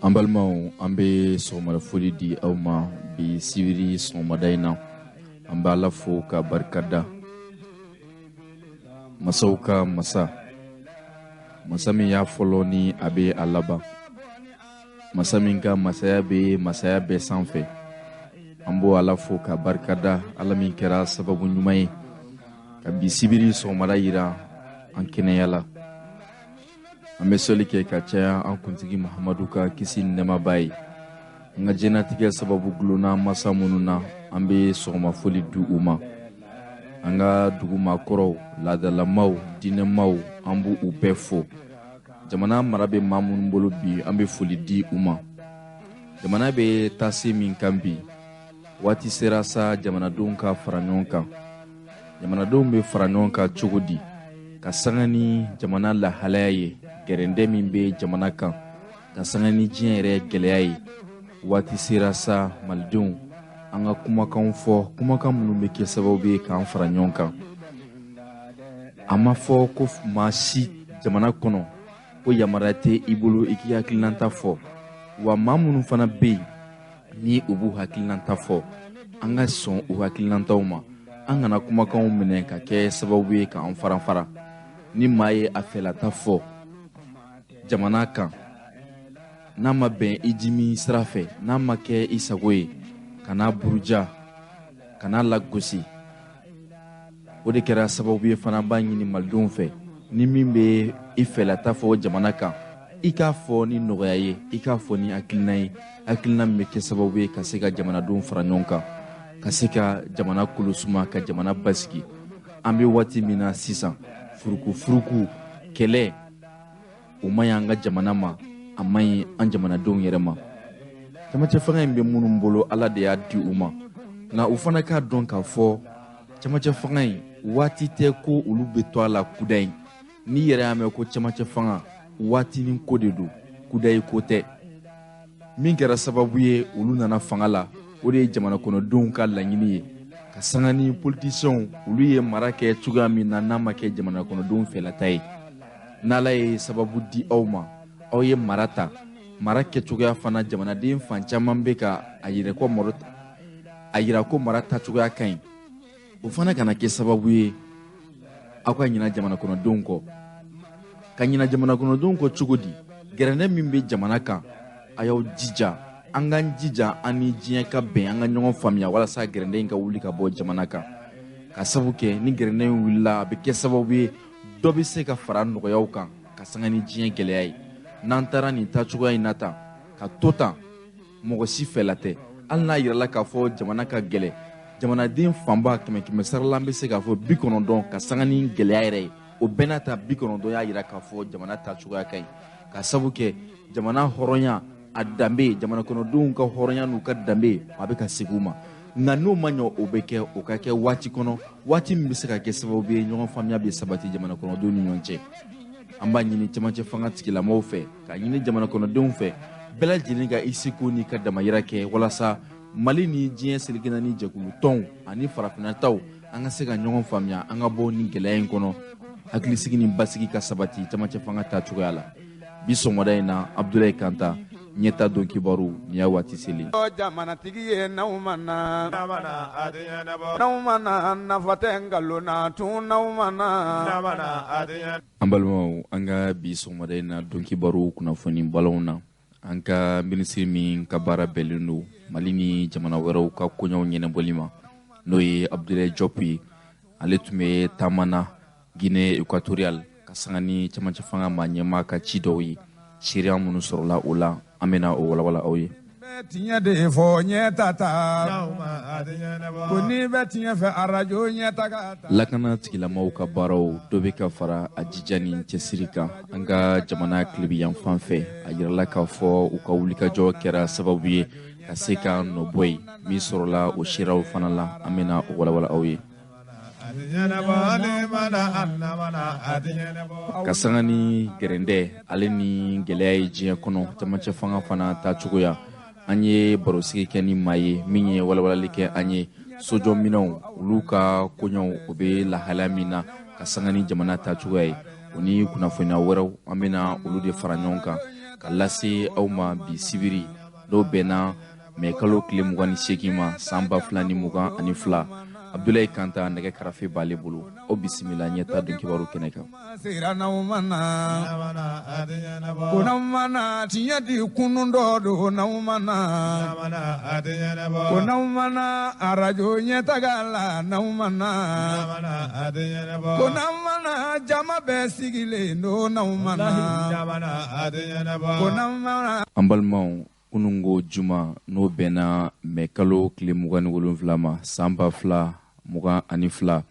An balimaw, an bɛ sɔgɔmada foli di aw ma bi sibiri sɔgɔmada in na. An bɛ Ala fo ka barika da masaw ka masa, masa min y'a fɔlɔ ni a bɛ a laban, masa min ka masaya bɛ masaya bɛɛ sanfɛ. An b'o Ala fo ka barika da, Ala min kɛra sababu ɲuman ye ka bi sibiri sɔgɔmada yira an kɛnɛya la. An bɛ sɔli kɛ ka caya an kuntigi Mahamadu ka kisi ni nɛɛma b'a ye. An ka diɲɛnatigɛ sababu gulonna masa minnu na, an bɛ sɔgɔmafoli di u ma. An ka dugu maakɔrɔw, laadalamaw, diinɛmaw, an b'u u bɛɛ fo. Jamana mara bɛ maa minnu bolo bi, an bɛ foli di u ma. Jamana bɛ taase min kan bi, waati sera sa jamanadenw ka fara ɲɔgɔn kan. Jamanadenw bɛ fara ɲɔgɔn kan cogo di? Ka sanga ni jamana lahalaya ye, gɛrɛndɛ min bɛ jamana kan, ka sanga ni diɲɛ yɛrɛ gɛlɛya ye. Waati sera sa malidenw, an ka kumakanw fɔ, kumakan minnu bɛ kɛ sababu ye k'an fara ɲɔgɔn kan. A ma fɔ ko maa si jamana kɔnɔ ko yamaruya tɛ i bolo i k'i hakilinata fɔ, wa maa minnu fana bɛ yen ni u b'u hakilinata fɔ, an ka sɔn u hakilinataw ma. An kana kumakanw minɛ ka kɛ sababu ye k'an faranfara. Ni maa ye a fɛlata fɔ jamana kan, n'a ma bɛn i jimi sira fɛ, n'a ma kɛ i sago ye, kana buruja, kana lagosi. O de kɛra sababu ye fana an b'a ɲini malidenw fɛ, ni min bɛ i fɛlata fɔ jamana kan, i k'a fɔ ni nɔgɔya ye, i k'a fɔ ni hakilina ye, hakilina min bɛ kɛ sababu ye ka se ka jamanadenw fara ɲɔgɔn kan, ka se ka jamana kolosuma, ka jamana basigi. An bɛ waati min na sisan, furukufuruku kɛlɛ o man ɲi an ka jamana ma, a man ɲi an jamanadenw yɛrɛ ma. Camancɛ fanga in bɛ minnu bolo, Ala de y'a di u ma, nka u fana k'a dɔn k'a fɔ camancɛ fanga in waati tɛ ko olu bɛ to a la kudayi. N'i yɛrɛ y'a mɛn ko camancɛ fanga, waatinin ko de don, kudayi ko tɛ. Min kɛra sababu ye olu nana fanga la, o de ye jamana kɔnɔdenw ka laɲini ye, ka sanga ni politisiyɛnw olu ye mara kɛ cogoya min na, n'a ma kɛ jamana kɔnɔdenw fɛlata ye. N'Ala ye sababu di aw ma, aw ye mara ta, mara kɛcogoya fana jamanaden fan caman bɛ ka a yira ko mara, a yira ko mara tacogoya ka ɲi. O fana kana kɛ sababu ye aw ka ɲina jamana kɔnɔdenw kɔ. Ka ɲina jamana kɔnɔdenw kɔ cogo di? Gɛrɛndɛ min bɛ jamana kan, a y'aw jija, an k'an jija an ni diɲɛ ka bɛn, an ka ɲɔgɔn faamuya walasa gɛrɛndɛ in ka wuli ka bɔ jamana kan. Ka sabu kɛ ni gɛrɛndɛ in wulila, a bɛ kɛ sababu ye dɔ bɛ se ka fara nɔgɔyaw kan, ka sanga ni diɲɛ gɛlɛya ye. N'an taara nin taacogoya in na tan, ka to tan, mɔgɔ si fɛla tɛ. Hali n'a yirala k'a fɔ jamana ka gɛlɛn, jamanaden fanba kɛmɛ kɛmɛ sara la, an bɛ se k'a fɔ 90 ka sanga ni gɛlɛya yɛrɛ ye. O bɛɛ n'a ta, 90 y'a yira k'a fɔ jamana taacogoya ka ɲi. Ka sabu kɛ jamana hɔrɔnya a danbe, jamana kɔnɔdenw ka hɔrɔnya n'u ka danbe, a bɛ ka segin u ma. Nka n'o ma ɲɛ, o bɛ kɛ, o ka kɛ waati kɔnɔ, waati min bɛ se ka kɛ sababu ye ɲɔgɔn faamuya bɛ sabati jamana kɔnɔdenw ni ɲɔgɔn cɛ. An b'a ɲini camancɛ fanga tigilamɔgɔw fɛ, k'a ɲini jamana kɔnɔdenw fɛ, bɛɛ lajɛlen ka i seko n'i ka damayira kɛ walasa Mali ni diɲɛ seleke naani jɛkulu tɔnw ani farafinna taw, an ka se ka ɲɔgɔn faamuya, an ka bɔ ni gɛlɛya in kɔnɔ, hakilisigi ni basigi ka sabati camancɛ fanga ta cogoya la. Bi sɔgɔmada in na, Abudulayi Kanta, ɲɛta don kibaru, nin y'a waati selen. Jamanatigi ye n'aw ma na, n'aw ma na, nafa tɛ nkalon na tun, n'aw ma na. An balimaw, an ka bi sɔgɔmada in na don kibaru kunnafoni balanw na, an ka minisiri min ka baara bɛnnen don Mali ni jamana wɛrɛw ka koɲɛw ɲɛnabɔli ma, n'o ye Abudulayi Jɔpu ye, ale tun bɛ taama na Guinée équatoriale ka sanga ni camancɛ fanga maa ɲɛmaa ka ci dɔw ye. Seereya minnu sɔrɔla o la, an bɛna o walawala aw ye. Tiɲɛ de fɔ ɲɛ ta ta ko n'i bɛ tiɲɛ fɛ arajo ɲɛ ta. Lakana tigilamaw ka baaraw dɔ bɛ ka fara a jija ni cɛsiri kan an ka jamana tilebi yanfan fɛ. A yirala k'a fɔ u ka wulikajɔ kɛra sababu ye ka se ka nɔbɔ yen. Min sɔrɔla o seereyaw fana la, an bɛna o walawala aw ye. Ka sanga ni gɛrɛndɛ ale ni gɛlɛya ye diɲɛ kɔnɔ, camancɛ fanga fana taacogoya, an ye barosigi kɛ ni maa ye min ye walawalali kɛ an ye sojɔminɛnw olu ka koɲɛw o bɛ lahalaya min na, ka sanga ni jamana taacogoya ye. O ni kunnafoniya wɛrɛw, an bɛna olu de fara ɲɔgɔn kan. ka lase aw ma bi sibiri n'o bɛnna mɛ kalo tile 28 ma san 2022. Abdoulaye Kanta nɛgɛ karafe b'ale bolo. Aw bisimila ɲɛta don kibaru kɛnɛ kan. Ko n'aw ma na tiɲɛ di kunun dɔ don n'aw ma na, ko n'aw ma na arajo ɲɛtaga la n'aw ma na, ko n'aw ma na jama bɛɛ sigilen don n'aw ma na, ko n'aw ma na. An balimaw, kunungo juma n'o bɛnna mɛ kalo tile 27 ma san 2022,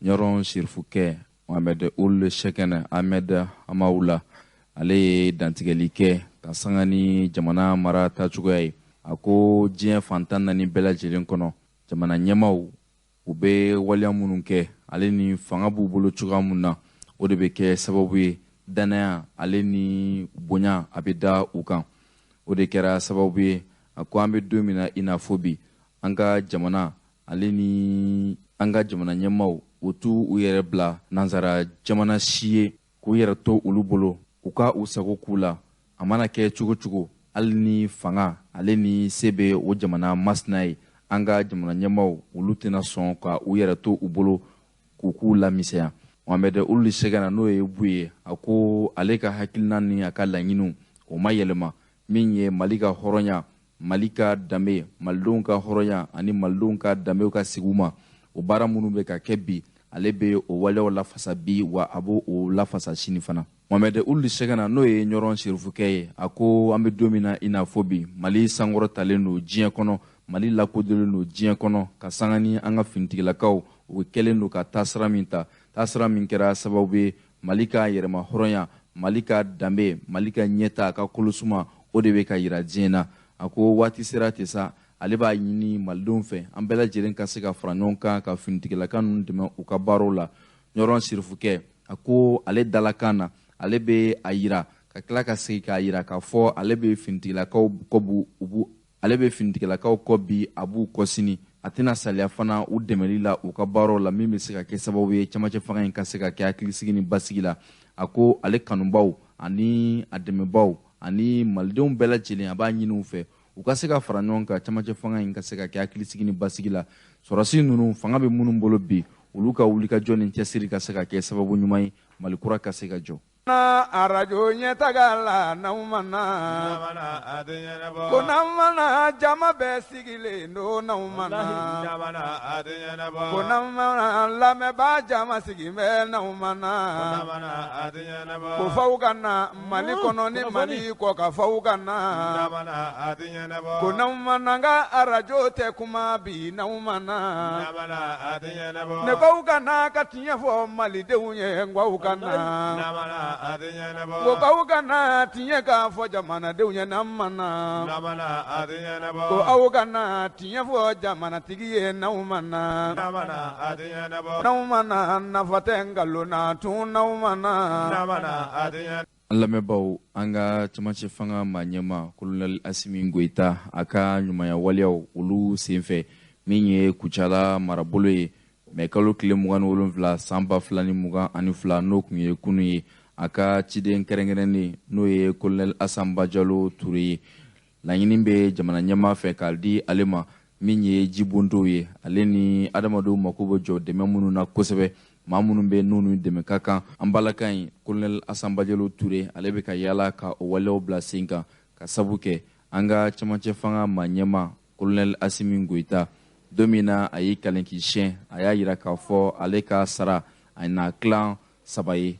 Ɲɔrɔn sirifukɛ Mohamed Ould Cheikhna Ahmed Hamawula, ale ye dantigɛli kɛ ka sanga ni jamana mara taacogoya ye. A ko diɲɛ fantan naani bɛɛ lajɛlen kɔnɔ, jamana ɲɛmaw u bɛ waleya minnu kɛ ale ni fanga b'u bolo cogoya mun na, o de bɛ kɛ sababu ye danaya ale ni bonya a bɛ da u kan. O de kɛra sababu ye a ko an bɛ don min na i n'a fɔ bi, an ka jamana ale ni an ka jamana ɲɛmaw u t'u u yɛrɛ bila nansara jamana si ye k'u yɛrɛ to olu bolo, u ka u sago k'u la. A mana kɛ cogo cogo, hali ni fanga ale ni se bɛ o jamana masina ye, an ka jamana ɲɛmaw olu tɛna sɔn ka u yɛrɛ to u bolo k'u k'u lamisɛnya. Mohamed Ould Cheikhna n'o ye Bu ye, a ko ale ka hakilina ni a ka laɲiniw o ma yɛlɛma. Min ye Mali ka hɔrɔnya, Mali ka danbe, malidenw ka hɔrɔnya ani malidenw ka danbew ka sigi u ma, o baara minnu bɛ ka kɛ bi, ale bɛ o waleyaw lafasa bi, wa a b'o o lafasa sini fana. Mohamed Ould Cheikhna n'o ye Ɲɔrɔn sirifukɛ ye, a ko an bɛ don min na i n'a fɔ bi, Mali sankɔrɔtalen don diɲɛ kɔnɔ, Mali lakodɔnlen don diɲɛ kɔnɔ, ka sanga ni an ka finitigilakaw u kɛlen don ka taasira min ta, taasira min kɛra sababu ye Mali ka yɛrɛma hɔrɔnya, Mali ka danbe, Mali ka ɲɛta, a ka kolosuma, o de bɛ ka yira diɲɛ na. A ko waati sera ten sa, ale b'a ɲini malidenw fɛ an bɛɛ lajɛlen ka se ka fara ɲɔgɔn kan ka finitigilaka ninnu dɛmɛ u ka baaraw la. Ɲɔrɔn sirifukɛ a ko ale dalakan na, ale bɛ a yira ka tila ka segin k'a yira k'a fɔ ale bɛ finitigilakaw kɔ bu ale bɛ finitigilakaw kɔ bi, a b'u kɔ sini. A tɛna saliya fana u dɛmɛli la u ka baaraw la, min bɛ se ka kɛ sababu ye camancɛ fanga in ka se ka kɛ hakilisigi ni basigi la. A ko ale kanubaw ani a dɛmɛbaw ani malidenw bɛɛ lajɛlen, a b'a ɲini u fɛ u ka se ka fara ɲɔgɔn kan camancɛ fanga in ka se ka kɛ hakilisigi ni basigi la. Sɔrɔsi ninnu fanga bɛ minnu bolo bi, olu ka wulikajɔ ni cɛsiri ka se ka kɛ sababu ɲuman ye Mali kura ka se ka jɔ. Arajo ɲɛtaga la n'aw ma na, ko n'aw ma na jama bɛɛ sigilen don n'aw ma na, ko n'aw ma na lamɛnbaa jama sigilen bɛ n'aw ma na, ko f'aw ka na Mali kɔnɔ ni Mali kɔ ka f'aw ka na, ko n'aw ma na n ka arajo tɛ kuma bi n'aw ma na, ne k'aw ka na ka tiɲɛ fɔ malidenw ye n k'aw ka na. Ko k'aw ka na tiɲɛ k'a fɔ jamanadenw ye n'an ma na, ko aw ka na tiɲɛ fɔ jamanatigi ye n'aw ma na, n'aw ma na nafa tɛ nkalon na tun n'aw ma na. An lamɛnbaaw, an ka camancɛ fanga maa ɲɛma Colonel Assimi Goïta, a ka ɲumanya waleyaw olu senfɛ, min ye Kucala marabolo ye mɛ kalo tile 27 san 2022, n'o tun ye kunun ye, a ka ciden kɛrɛnkɛrɛnnen n'o ye Colonel Assane Badialo Touré ye, laɲini bɛ jamana ɲɛmaa fɛ k'a di ale ma, min ye jibondow ye ale ni adamadenw mako bɛ jɔ dɛmɛ minnu na kosɛbɛ, maa minnu bɛ n'u dɛmɛ ka kan. An balakan in Colonel Assane Badialo Touré, ale bɛ ka yaala ka o waleyaw bila sen kan ka sabu kɛ an ka camancɛ fanga maa ɲɛmaa Colonel Assimi Goïta, don min na a y'i kalen k'i siɲɛ, a y'a yira k'a fɔ ale ka sara a na tilan 3 ye,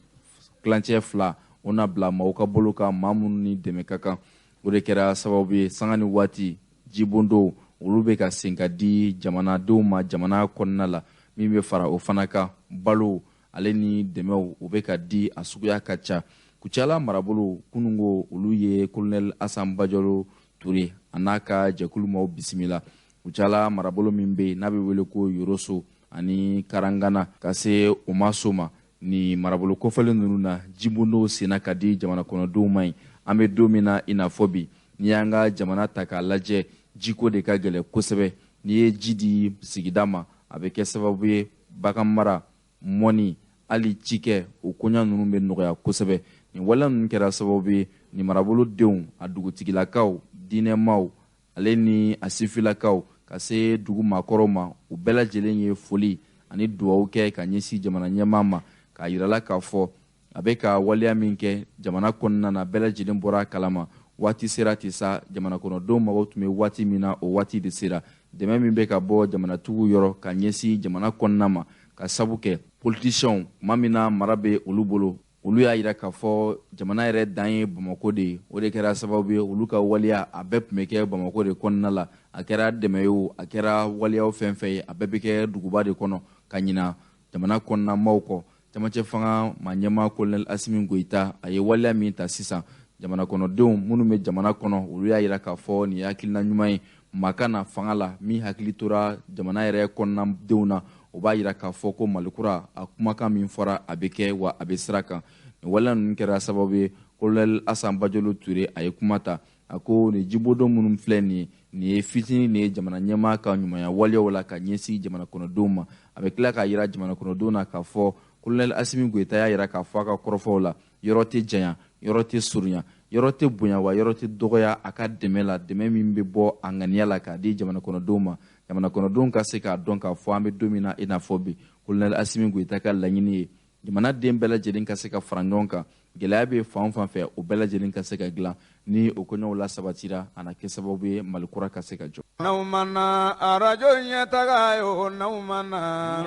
tilancɛ 2 o na bila maaw ka bolo kan, maa minnu ni dɛmɛ ka kan. O de kɛra sababu ye sanga ni waati jibondow olu bɛ ka sen ka di jamanadenw ma jamana kɔnɔna la, min bɛ fara o fana kan balo ale ni dɛmɛw o bɛ ka di a suguya ka ca. Kucala marabolo kunungo olu ye Colonel Assane Badialo Touré a n'a ka jɛkulu maaw bisimila. Kucala marabolo min bɛ yen n'a bɛ wele ko Yoroso ani Karangana ka se o ma so ma, ni marabolo kɔfɛlen ninnu na jibondow senna ka di jamana kɔnɔdenw ma yen. An bɛ don min na i n'a fɔ bi, n'i y'an ka jamana ta k'a lajɛ, jiko de ka gɛlɛn kosɛbɛ. N'i ye ji di sigida ma, a bɛ kɛ sababu ye bagan mara, mɔni, hali cikɛ, o koɲa ninnu bɛ nɔgɔya kosɛbɛ. Nin waleya ninnu kɛra sababu ye Nin marabolo denw, a dugutigilakaw, diinɛmaw, ale ni a sifilakaw, ka se dugu maakɔrɔw ma, u bɛɛ lajɛlen ye foli ani dugawu kɛ ka ɲɛsin jamana ɲɛmaa ma, k'a yirala k'a fɔ a bɛ ka waleya min kɛ jamana kɔnɔna na, bɛɛ lajɛlen bɔra a kalama. Waati sera ten sa, jamana kɔnɔdenw mago tun bɛ waati min na, o waati de sera. Dɛmɛ min bɛ ka bɔ jamanatigiw yɔrɔ ka ɲɛsin jamana kɔnɔna ma, ka sabu kɛ politisiɲɛw, tuma min na mara bɛ olu bolo, olu y'a yira k'a fɔ jamana yɛrɛ dan ye Bamakɔ de ye. O de kɛra sababu ye olu ka waleya a bɛɛ tun bɛ kɛ Bamakɔ de kɔnɔna la. A kɛra dɛmɛ ye o, a kɛra waleyaw fɛn fɛn ye, a bɛɛ bɛ kɛ duguba de kɔnɔ ka ɲina jamana kɔnɔna maaw kɔ. Camancɛ fanga maa ɲɛmaa Kolonɛli Asimi Goyita, a ye waleya min ta sisan, jamana kɔnɔdenw minnu bɛ jamana kɔnɔ, olu y'a yira k'a fɔ nin ye hakilina ɲuman ye. Maa ka na fanga la min hakili tora jamana yɛrɛ kɔnɔnadenw na, o b'a yira k'a fɔ ko Malikura a kumakan min fɔra, a bɛ kɛ wa a bɛ sira kan. Nin waleya ninnu kɛra sababu ye Kolonɛli Asan Bajolo Ture, a ye kuma ta, a ko nin jibodon minnu filɛ nin ye, nin ye fitinin nin ye jamana ɲɛmaa ka ɲumanya waleyaw la ka ɲɛsin jamana kɔnɔdenw ma. A bɛ tila k'a yira jamana kɔnɔdenw na k'a fɔ Kolonɛli Asimi Goyita y'a yira k'a fɔ a ka kɔrɔfɔw la, yɔrɔ tɛ janya, yɔrɔ tɛ surunya, yɔrɔ tɛ bonya, wa yɔrɔ tɛ dɔgɔya a ka dɛmɛ la, dɛmɛ min bɛ bɔ a ŋaniya la k'a di jamana kɔnɔdenw ma. Jamana kɔnɔdenw ka se k'a dɔn k'a fɔ an bɛ don min na i n'a fɔ bi, Kolonɛli Asimi Goyita ka laɲini ye jamana den bɛɛ lajɛlen ka se ka fara ɲɔgɔn kan, gɛlɛya bɛ fan o fan fɛ, o bɛɛ lajɛlen ka se ka dilan. Ni o koɲɛw la sabatira, a na kɛ sababu ye Mali kura ka se ka jɔ. N'aw ma na arajo ɲɛtaga ye o, n'aw ma na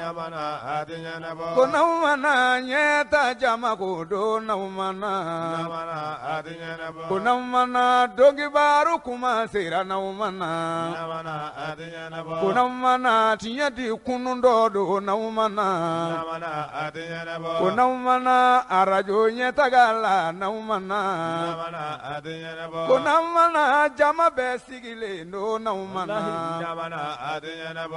ko n'aw ma na ɲɛta jama ko don, n'aw ma na ko n'aw ma na donkibaru kuma sera, n'aw ma na ko n'aw ma na tiɲɛ di kunun dɔ don, n'aw ma na ko n'aw ma na arajo ɲɛtaga la, n'aw ma na ko n'aw ma na jama bɛɛ sigilen don, n'aw ma na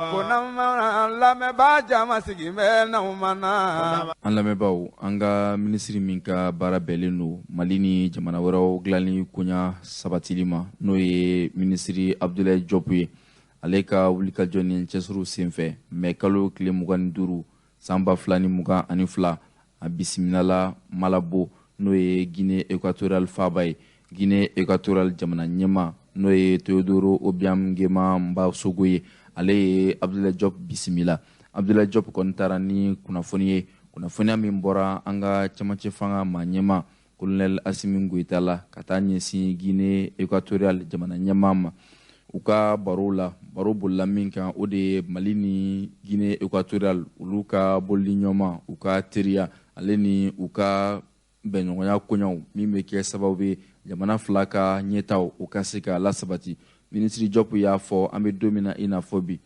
ko n'aw ma na lamɛnbaa jama sigi bɛ, n'aw ma na. An lamɛnbaaw, an ka minisiri min ka baara bɛnnen don Mali ni jamana wɛrɛw dilanni koɲa sabatili ma, n'o ye minisiri Abdoulaye Diop ye, ale ka wulikajɔ ni cɛsiriw senfɛ, mɛ kalo tile 25 san 2022, a bisimilala Malabo, n'o ye Guinée équatoriale faaba ye. Guinée équatoriale jamana ɲɛmaa, n'o ye Teodoro Obiang Nguema Mbasogo ye, ale ye Abdoulaye Diop bisimila. Abdoulaye Diop kɔni taara ni kunnafoni ye, kunnafoniya min bɔra an ka camancɛ fanga maa ɲɛmaa Kolonɛli Asimi Goyita la ka taa ɲɛsin Guinée équatoriale jamana ɲɛmaa ma. U ka baro la, baro bolila min kan, o de ye Mali ni Guinée équatoriale olu ka bolili ɲɔgɔnma, u ka teriya, ale ni u ka bɛnɲɔgɔnya koɲaw min bɛ kɛ sababu ye jamana fila ka ɲɛtaw u ka se ka lasabati. Minisiri Diop y'a fɔ an bɛ don min na i n'a fɔ bi,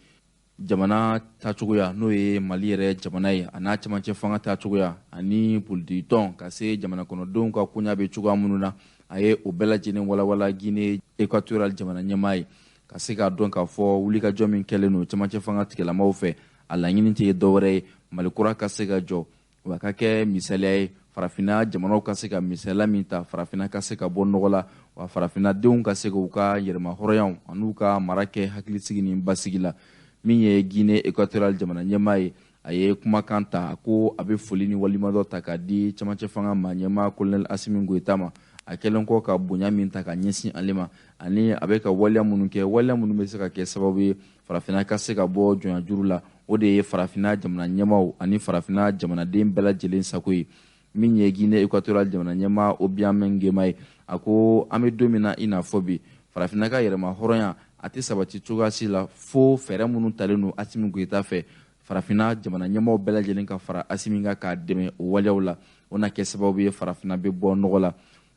jamana taacogoya, n'o ye Mali yɛrɛ jamana ye, a n'a camancɛ fanga taacogoya ani politikitɔn ka se jamana kɔnɔdenw ka koɲa bɛ cogoya minnu na, a ye o bɛɛ lajɛlen walawala Guinée équatoriale jamana ɲɛmaa ye, ka se k'a dɔn k'a fɔ wulikajɔ min kɛlen don camancɛ fanga tigilamaw fɛ, a laɲini tɛ dɔwɛrɛ ye Mali kura ka se ka jɔ, wa ka kɛ misaliya ye farafinna jamanaw ka se ka misaliya min ta, farafinna ka se ka bɔ nɔgɔ la, wa farafinna denw ka se k'u ka yɛrɛmahɔrɔnyaw an'u ka mara kɛ hakilisigi ni basigi la. Min ye Guinée équatoriale jamana ɲɛmaa ye, a ye kumakan ta, a ko a bɛ foli ni walimadɔ ta k'a di camancɛ fanga maa ɲɛmaa Kolonɛli Asimi Goyita ma, a kɛlen kɔ ka bonya min ta ka ɲɛsin ale ma, ani a bɛ ka waleya minnu kɛ, waleya minnu bɛ se ka kɛ sababu ye farafinna ka se ka bɔ jɔnyajuru la. O de ye farafinna jamana ɲɛmaaw ani farafinna jamanaden bɛɛ lajɛlen sago ye. Min ye Guinée équatoriale jamana ɲɛmaa Obiang Nguema ye, a ko an bɛ don min na i n'a fɔ bi, farafinna ka yɛrɛma hɔrɔnya a tɛ sabati cogoya si la fo fɛɛrɛ minnu talen don Asimi Goyita fɛ, farafinna jamana ɲɛmaaw bɛɛ lajɛlen ka fara Asimi kan k'a dɛmɛ o waleyaw la, o na kɛ sababu ye farafinna bɛ bɔ nɔgɔ la.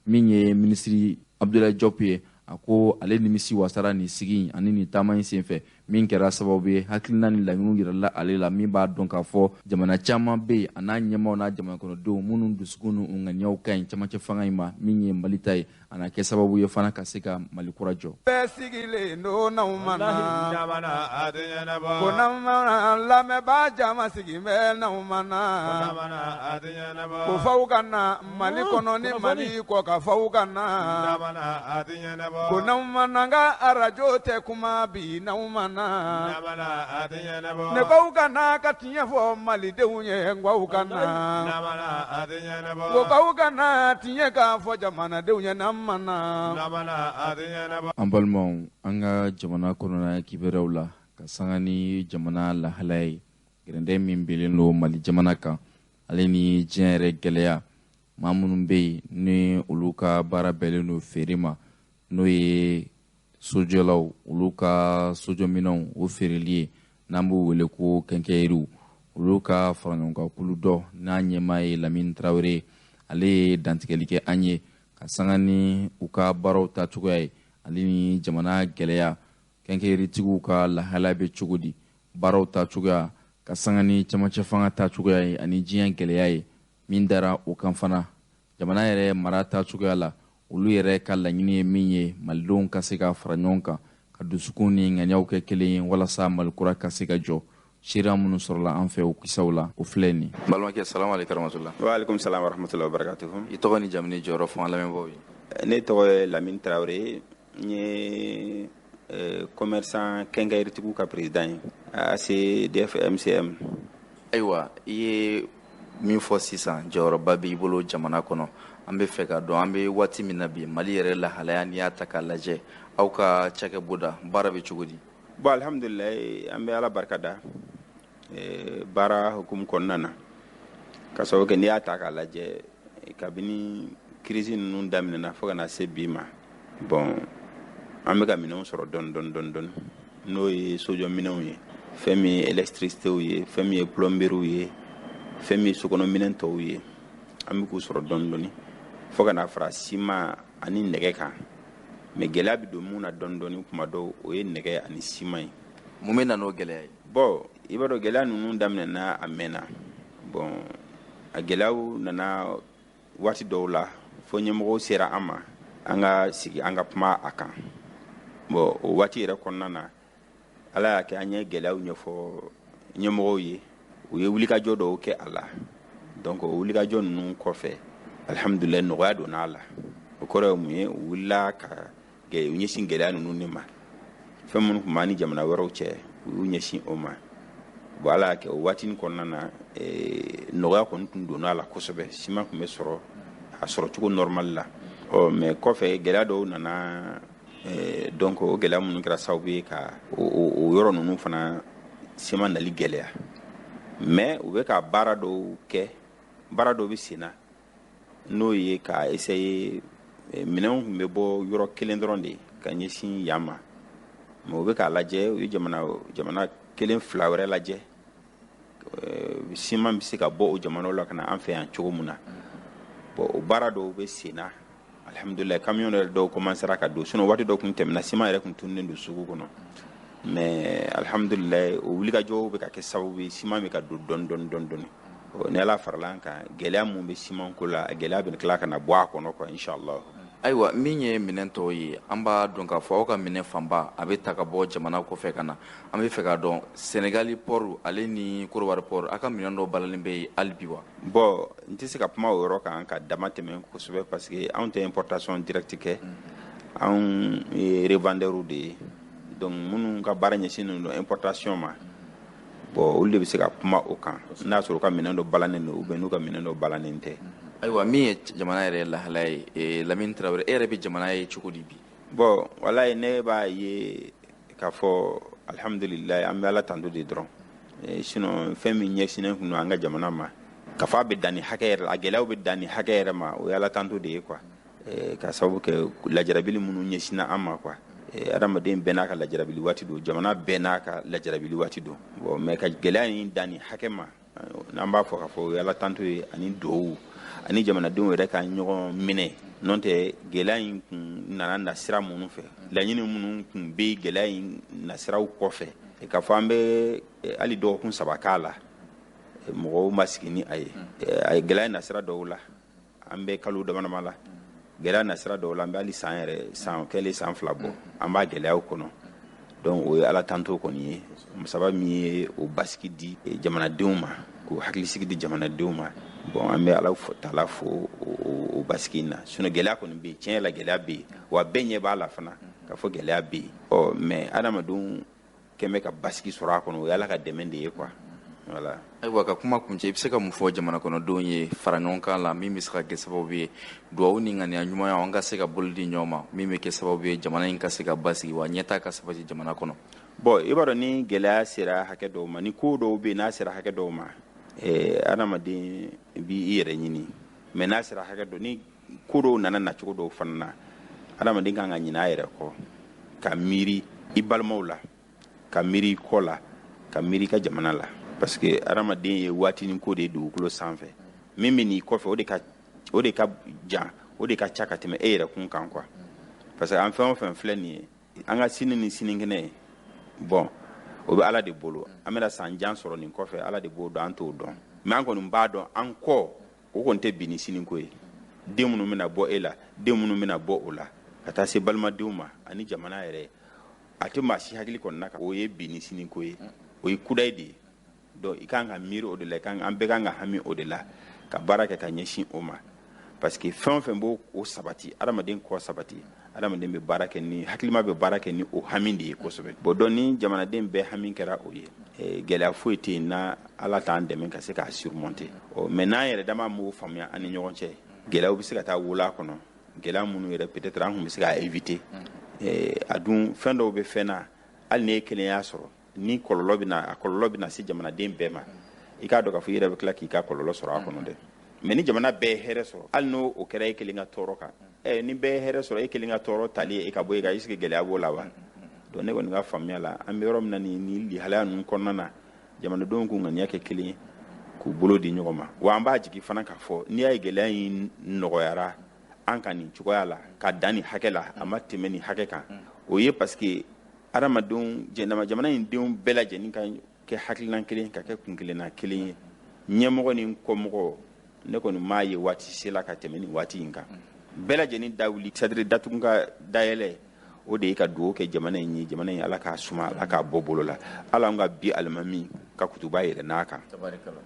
Min ye minisiri Abdoulaye Diop ye, a ko ale nimisi wasara nin sigi ani nin taama in senfɛ, min kɛra sababu ye hakilina ni laɲiniw yirala ale la, min b'a dɔn k'a fɔ jamana caman bɛ yen a n'a ɲɛmaaw n'a jamana kɔnɔdenw minnu dusukun n'u ŋaniyaw ka ɲi camancɛ fanga in ma, min ye Mali ta ye, a na kɛ sababu ye fana ka se ka Mali kura jɔ. Bɛɛ sigilen don n'aw ma na ko n'aw ma na lamɛnbaa jama sigi bɛ n'aw ma na ko f'aw ka na Mali kɔnɔ ni Mali kɔ ka f'aw ka na ko n'aw ma na n ka arajo tɛ kuma bi n'aw ma na. na ne k'aw ka na ka tiɲɛ fɔ malidenw ye, n k'aw ka na, ko k'aw ka na tiɲɛ k'a fɔ jamanadenw ye, n'an ma na. An balimaw, an ka jamana kɔnɔna kibaruyaw la, ka sanga ni jamana lahalaya ye, gɛrɛndɛ min bilen don Mali jamana kan, ale ni diɲɛ yɛrɛ gɛlɛya, maa minnu bɛ yen ni olu ka baara bɛnnen don feere ma, n'o ye sojɔlaw, olu ka sojɔminɛnw o feereli ye, n'an b'u wele ko kɛnkɛyiriw, olu ka faraɲɔgɔnkankulu dɔ n'a ɲɛmaa ye Lamini Tarawele, ale ye dantigɛli kɛ an ye ka sanga ni u ka baaraw taacogoya ye, ale ni jamana gɛlɛya, kɛnkɛyiritigiw ka lahalaya bɛ cogo di, baaraw taacogoya ka sanga ni camancɛ fanga taacogoya ye, ani diɲɛ gɛlɛya ye min dara o kan fana, jamana yɛrɛ mara taacogoya la, olu yɛrɛ ka laɲini ye min ye, malidenw ka se ka fara ɲɔgɔn kan, ka dusukun ni ŋaniyaw kɛ kelen ye, walasa malikura ka se ka jɔ. Seereya minnu sɔrɔla an fɛ o kisaw la, o filɛ nin. Balimakɛ, salamu aleykum rahmatula. Wa aleykum salam wa rahmatulahi wa barakatuhu. I tɔgɔ ni jamu ni jɔyɔrɔ fɔ an lamɛnbaaw ye. Ne tɔgɔ ye Lamini Tarawele, n ye commerçant kɛnkɛyiritigiw ka président ye, ACDF MCM. Ayiwa, i ye min fɔ sisan, jɔyɔrɔba b'i bolo jamana kɔnɔ. An bɛ fɛ ka dɔn, an bɛ waati min na bi, Mali yɛrɛ lahalaya, n'i y'a ta k'a lajɛ, aw ka cakɛbonda baara bɛ cogo di? Bon, alhamdulilayi, an bɛ Ala barika da baara hukumu kɔnɔna na, ka sababu kɛ n'i y'a ta k'a lajɛ, kabini crise ninnu daminɛna fo ka na se bi ma, bon, an bɛ ka minɛnw sɔrɔ dɔɔni dɔɔni dɔɔni dɔɔni, n'o ye sojɔ minɛnw ye, fɛn min ye électricitéw ye, fɛn min ye plomberiew ye, fɛn min ye sokɔnɔ minɛn tɔw ye, an bɛ k'u sɔrɔ dɔɔni dɔɔni, fo ka na fara siman ani nɛgɛ kan. Mais gɛlɛya bɛ don mun na dɔɔni dɔɔni kuma dɔw, o ye nɛgɛ ani siman ye. Mun bɛ na n'o gɛlɛya ye? Bon, i b'a dɔn, gɛlɛya ninnu daminɛna a mɛnna. Bon, a gɛlɛyaw nana waati dɔw la fo ɲɛmɔgɔw sera an ma, an ka sigi, an ka kuma a kan. Bon, o waati yɛrɛ kɔnɔna na, Ala y'a kɛ an ye gɛlɛyaw ɲɛfɔ ɲɛmɔgɔw ye, u ye wulikajɔ dɔw kɛ a la. Donc o wulikajɔ ninnu kɔfɛ, alihamudulilayi, nɔgɔya donna a la. O kɔrɔ ye mun ye? U wulila ka u ɲɛsin gɛlɛya ninnu de ma. Fɛn minnu tun b'an ni jamana wɛrɛw cɛ, u y'u ɲɛsin o ma. Bon, Ala y'a kɛ o waatinin kɔnɔna na, nɔgɔya kɔni tun donna a la kosɛbɛ, siman tun bɛ sɔrɔ a sɔrɔ cogo normal la. Ɔ, mais kɔfɛ gɛlɛya dɔw nana. Donc o gɛlɛya minnu kɛra sababu ye ka o yɔrɔ ninnu fana siman nali gɛlɛya. Mais u bɛ ka baara dɔw kɛ, baara dɔw bɛ sen na, n'o ye ka essayer, minɛnw tun bɛ bɔ yɔrɔ kelen dɔrɔn de ka ɲɛsin yan ma, mais u bɛ k'a lajɛ, u ye jamana kelen fila wɛrɛ lajɛ, siman bɛ se ka bɔ o jamanaw la ka na an fɛ yan cogo min na. Bon, o baara dɔw bɛ sen na, alihamudulilayi, camion yɛrɛ dɔw commencera ka don. Sinon waati dɔw tun tɛmɛna, siman yɛrɛ tun tununnen don sugu kɔnɔ. Mais alihamudulilayi, o wulikajɔw bɛ ka kɛ sababu ye, siman bɛ ka don dɔɔni dɔɔni dɔɔni dɔɔni. Ni Ala farala an kan, gɛlɛya mun bɛ siman ko la, a gɛlɛya bɛ tila ka na bɔ a kɔnɔ quoi, inshallah. Ayiwa, min ye minɛn tɔw ye, an b'a dɔn k'a fɔ aw ka minɛn fanba a bɛ ta ka bɔ jamana kɔfɛ ka na. An bɛ fɛ k'a dɔn, Senegali port ale ni Côte d'Ivoire port, aw ka minɛn dɔw balalen bɛ yen hali bi wa? Bon, n tɛ se ka kuma o yɔrɔ kan ka dama tɛmɛ kosɛbɛ, parce que anw tɛ importation directe kɛ, anw ye revendeurs de ye. Donc minnu ka baara ɲɛsinnen don importation ma, bon, olu de bɛ se ka kuma o kan, n'a sɔrɔ u ka minɛn dɔ balannen don ou bien n'u ka minɛn dɔ balannen tɛ. Ayiwa, min ye jamana yɛrɛ lahalaya ye, Lamini Tarawele, e yɛrɛ bɛ jamana ye cogo di bi? Bon, walayi, ne b'a ye k'a fɔ alihamudulilayi, an bɛ Ala tando de dɔrɔn. Sinon fɛn min ɲɛsinnen tun don an ka jamana ma, k'a fɔ a bɛ dan nin hakɛ yɛrɛ la, a gɛlɛyaw bɛ dan nin hakɛ yɛrɛ ma, o ye Ala tando de ye quoi, ka sababu kɛ lajarabili minnu ɲɛsinna an ma quoi. Adamaden bɛɛ n'a ka lajarabili waati don, jamana bɛɛ n'a ka lajarabili waati don. Bon, mais ka gɛlɛya in dan nin hakɛ ma, n'an b'a fɔ k'a fɔ o ye Ala tanto ye, ani duwawu, ani jamanadenw yɛrɛ ka ɲɔgɔn minɛ. N'o tɛ, gɛlɛya in kun nana nasira minnu fɛ, laɲini minnu kun bɛ gɛlɛya in nasiraw kɔfɛ, k'a fɔ an bɛ hali dɔgɔkun 3 k'a la, mɔgɔw ma sigi ni a ye. A ye gɛlɛya nasira dɔw la, an bɛ kalo dama dama la, gɛlɛya nasira dɔw la, an bɛ hali san yɛrɛ, san kɛlen san 2 bɔ, an b'a gɛlɛyaw kɔnɔ. Donc o ye Ala tanto kɔni ye, masaba min ye o basigi di jamanadenw ma, k'o hakilisigi di jamanadenw ma. Bon, an bɛ Ala taala fo o basigi in na. Sinon gɛlɛya kɔni bɛ yen, tiɲɛ yɛrɛ la, gɛlɛya bɛ yen, wa bɛɛ ɲɛ b'a la fana k'a fɔ gɛlɛya bɛ yen. Ɔ, mais adamadenw kɛn bɛ ka basigi sɔrɔ a kɔnɔ, o ye Ala ka dɛmɛ de ye quoi, voilà. Ayiwa, ka kuma kuncɛ, i bɛ se ka mun fɔ jamana kɔnɔdenw ye fara ɲɔgɔn kan la, min bɛ se ka kɛ sababu ye duwawu ni ŋaniya ɲumanya, an ka se ka bolo di ɲɔgɔn ma, min bɛ kɛ sababu ye jamana in ka se ka basigi, wa ɲɛtaa ka sabati jamana kɔnɔ? Bon, i b'a dɔn, ni gɛlɛya sera hakɛ dɔw ma, ni ko dɔw bɛ yen, n'a sera hakɛ dɔw ma, adamaden b'i yɛrɛ ɲini. Mais n'a sera hakɛ dɔ, ni ko dɔw nana nacogo dɔw fana na, adamaden kan ka ɲinɛ a yɛrɛ kɔ, ka miiri i balimaw la, ka miiri i kɔ la, ka miiri i ka jamana la, parce que adamaden ye waatinin ko de ye dugukolo sanfɛ. Min bɛ n'i kɔfɛ, o de ka jan, o de ka ca ka tɛmɛ e yɛrɛ kun kan quoi. Parce que an fɛn o fɛn filɛ nin ye, an ka sini ni sinikɛnɛ ye, bon, o bɛ Ala de bolo. An bɛna san jan sɔrɔ nin kɔfɛ, Ala de b'o dɔn, an t'o dɔn. Mais an kɔni b'a dɔn, an kɔ, o kɔni tɛ bi ni sini ko ye. Den minnu bɛna bɔ e la, den minnu bɛna bɔ o la, ka taa se balimadenw ma ani jamana yɛrɛ, a tɛ maa si hakili kɔni na o ye bi ni sini ko ye, o ye kudayi de ye. Donc i kan ka miiri o de la, an bɛɛ kan ka hami o de la, ka baara kɛ ka ɲɛsin o ma, parce que fɛn o fɛn b'o o sabati, adamaden kɔ sabati, adamaden bɛ baara kɛ ni hakilima bɛ baara kɛ ni o hami de ye kosɛbɛ. Bon, donc ni jamanaden bɛɛ hami kɛra o ye, gɛlɛya foyi tɛ yen na Ala t'an dɛmɛ ka se k'a surmonter. Ɔ, mais n'an yɛrɛ dama m'o faamuya an ni ɲɔgɔn cɛ, gɛlɛyaw bɛ se ka taa wolo a kɔnɔ, gɛlɛya minnu yɛrɛ peut-être an tun bɛ se k'a éviter. A dun, fɛn dɔw bɛ fɛn na, hali n'e kelen y'a sɔrɔ, ni kɔlɔlɔ bɛ na, a kɔlɔlɔ bɛ na se jamanaden bɛɛ ma. I k'a dɔn k'a fɔ i yɛrɛ bɛ tila k'i ka kɔlɔlɔ sɔrɔ a kɔnɔ dɛ. Mais ni jamana bɛɛ ye hɛrɛ sɔrɔ, hali n'o o kɛra e kelen ka tɔɔrɔ kan, ni bɛɛ ye hɛrɛ sɔrɔ, e kelen ka tɔɔrɔ tali ye e ka bɔ e kan, est ce que gɛlɛya b'o la wa? Donc ne kɔni ka faamuya la, an bɛ yɔrɔ min na nin lihalaya ninnu kɔnɔna na, jamanadenw k'u ŋaniya kɛ kelen ye, k'u bolo di ɲɔgɔn ma. Wa an b'a jigi fana k'a fɔ, n'i y'a ye gɛlɛya in nɔgɔyara an ka nin cogoya la, ka dan nin hakɛ la, a ma tɛmɛ nin hakɛ kan, o ye parce que adamadenw, jamana in denw bɛɛ lajɛlen ka kɛ hakilina kelen, ka kɛ kun kelenna kelen ye, ɲɛmɔgɔ ni kɔmɔgɔ. Ne kɔni m'a ye waati sela ka tɛmɛ nin waati in kan, bɛɛ lajɛlen da wuli, c'est à dire datugu ka dayɛlɛ, o de ye ka dugawu kɛ jamana in ye, jamana in Ala k'a suma, Ala k'a bɔ bolo la, ala an ka bi alimami ka kutuba yɛlɛ n'a kan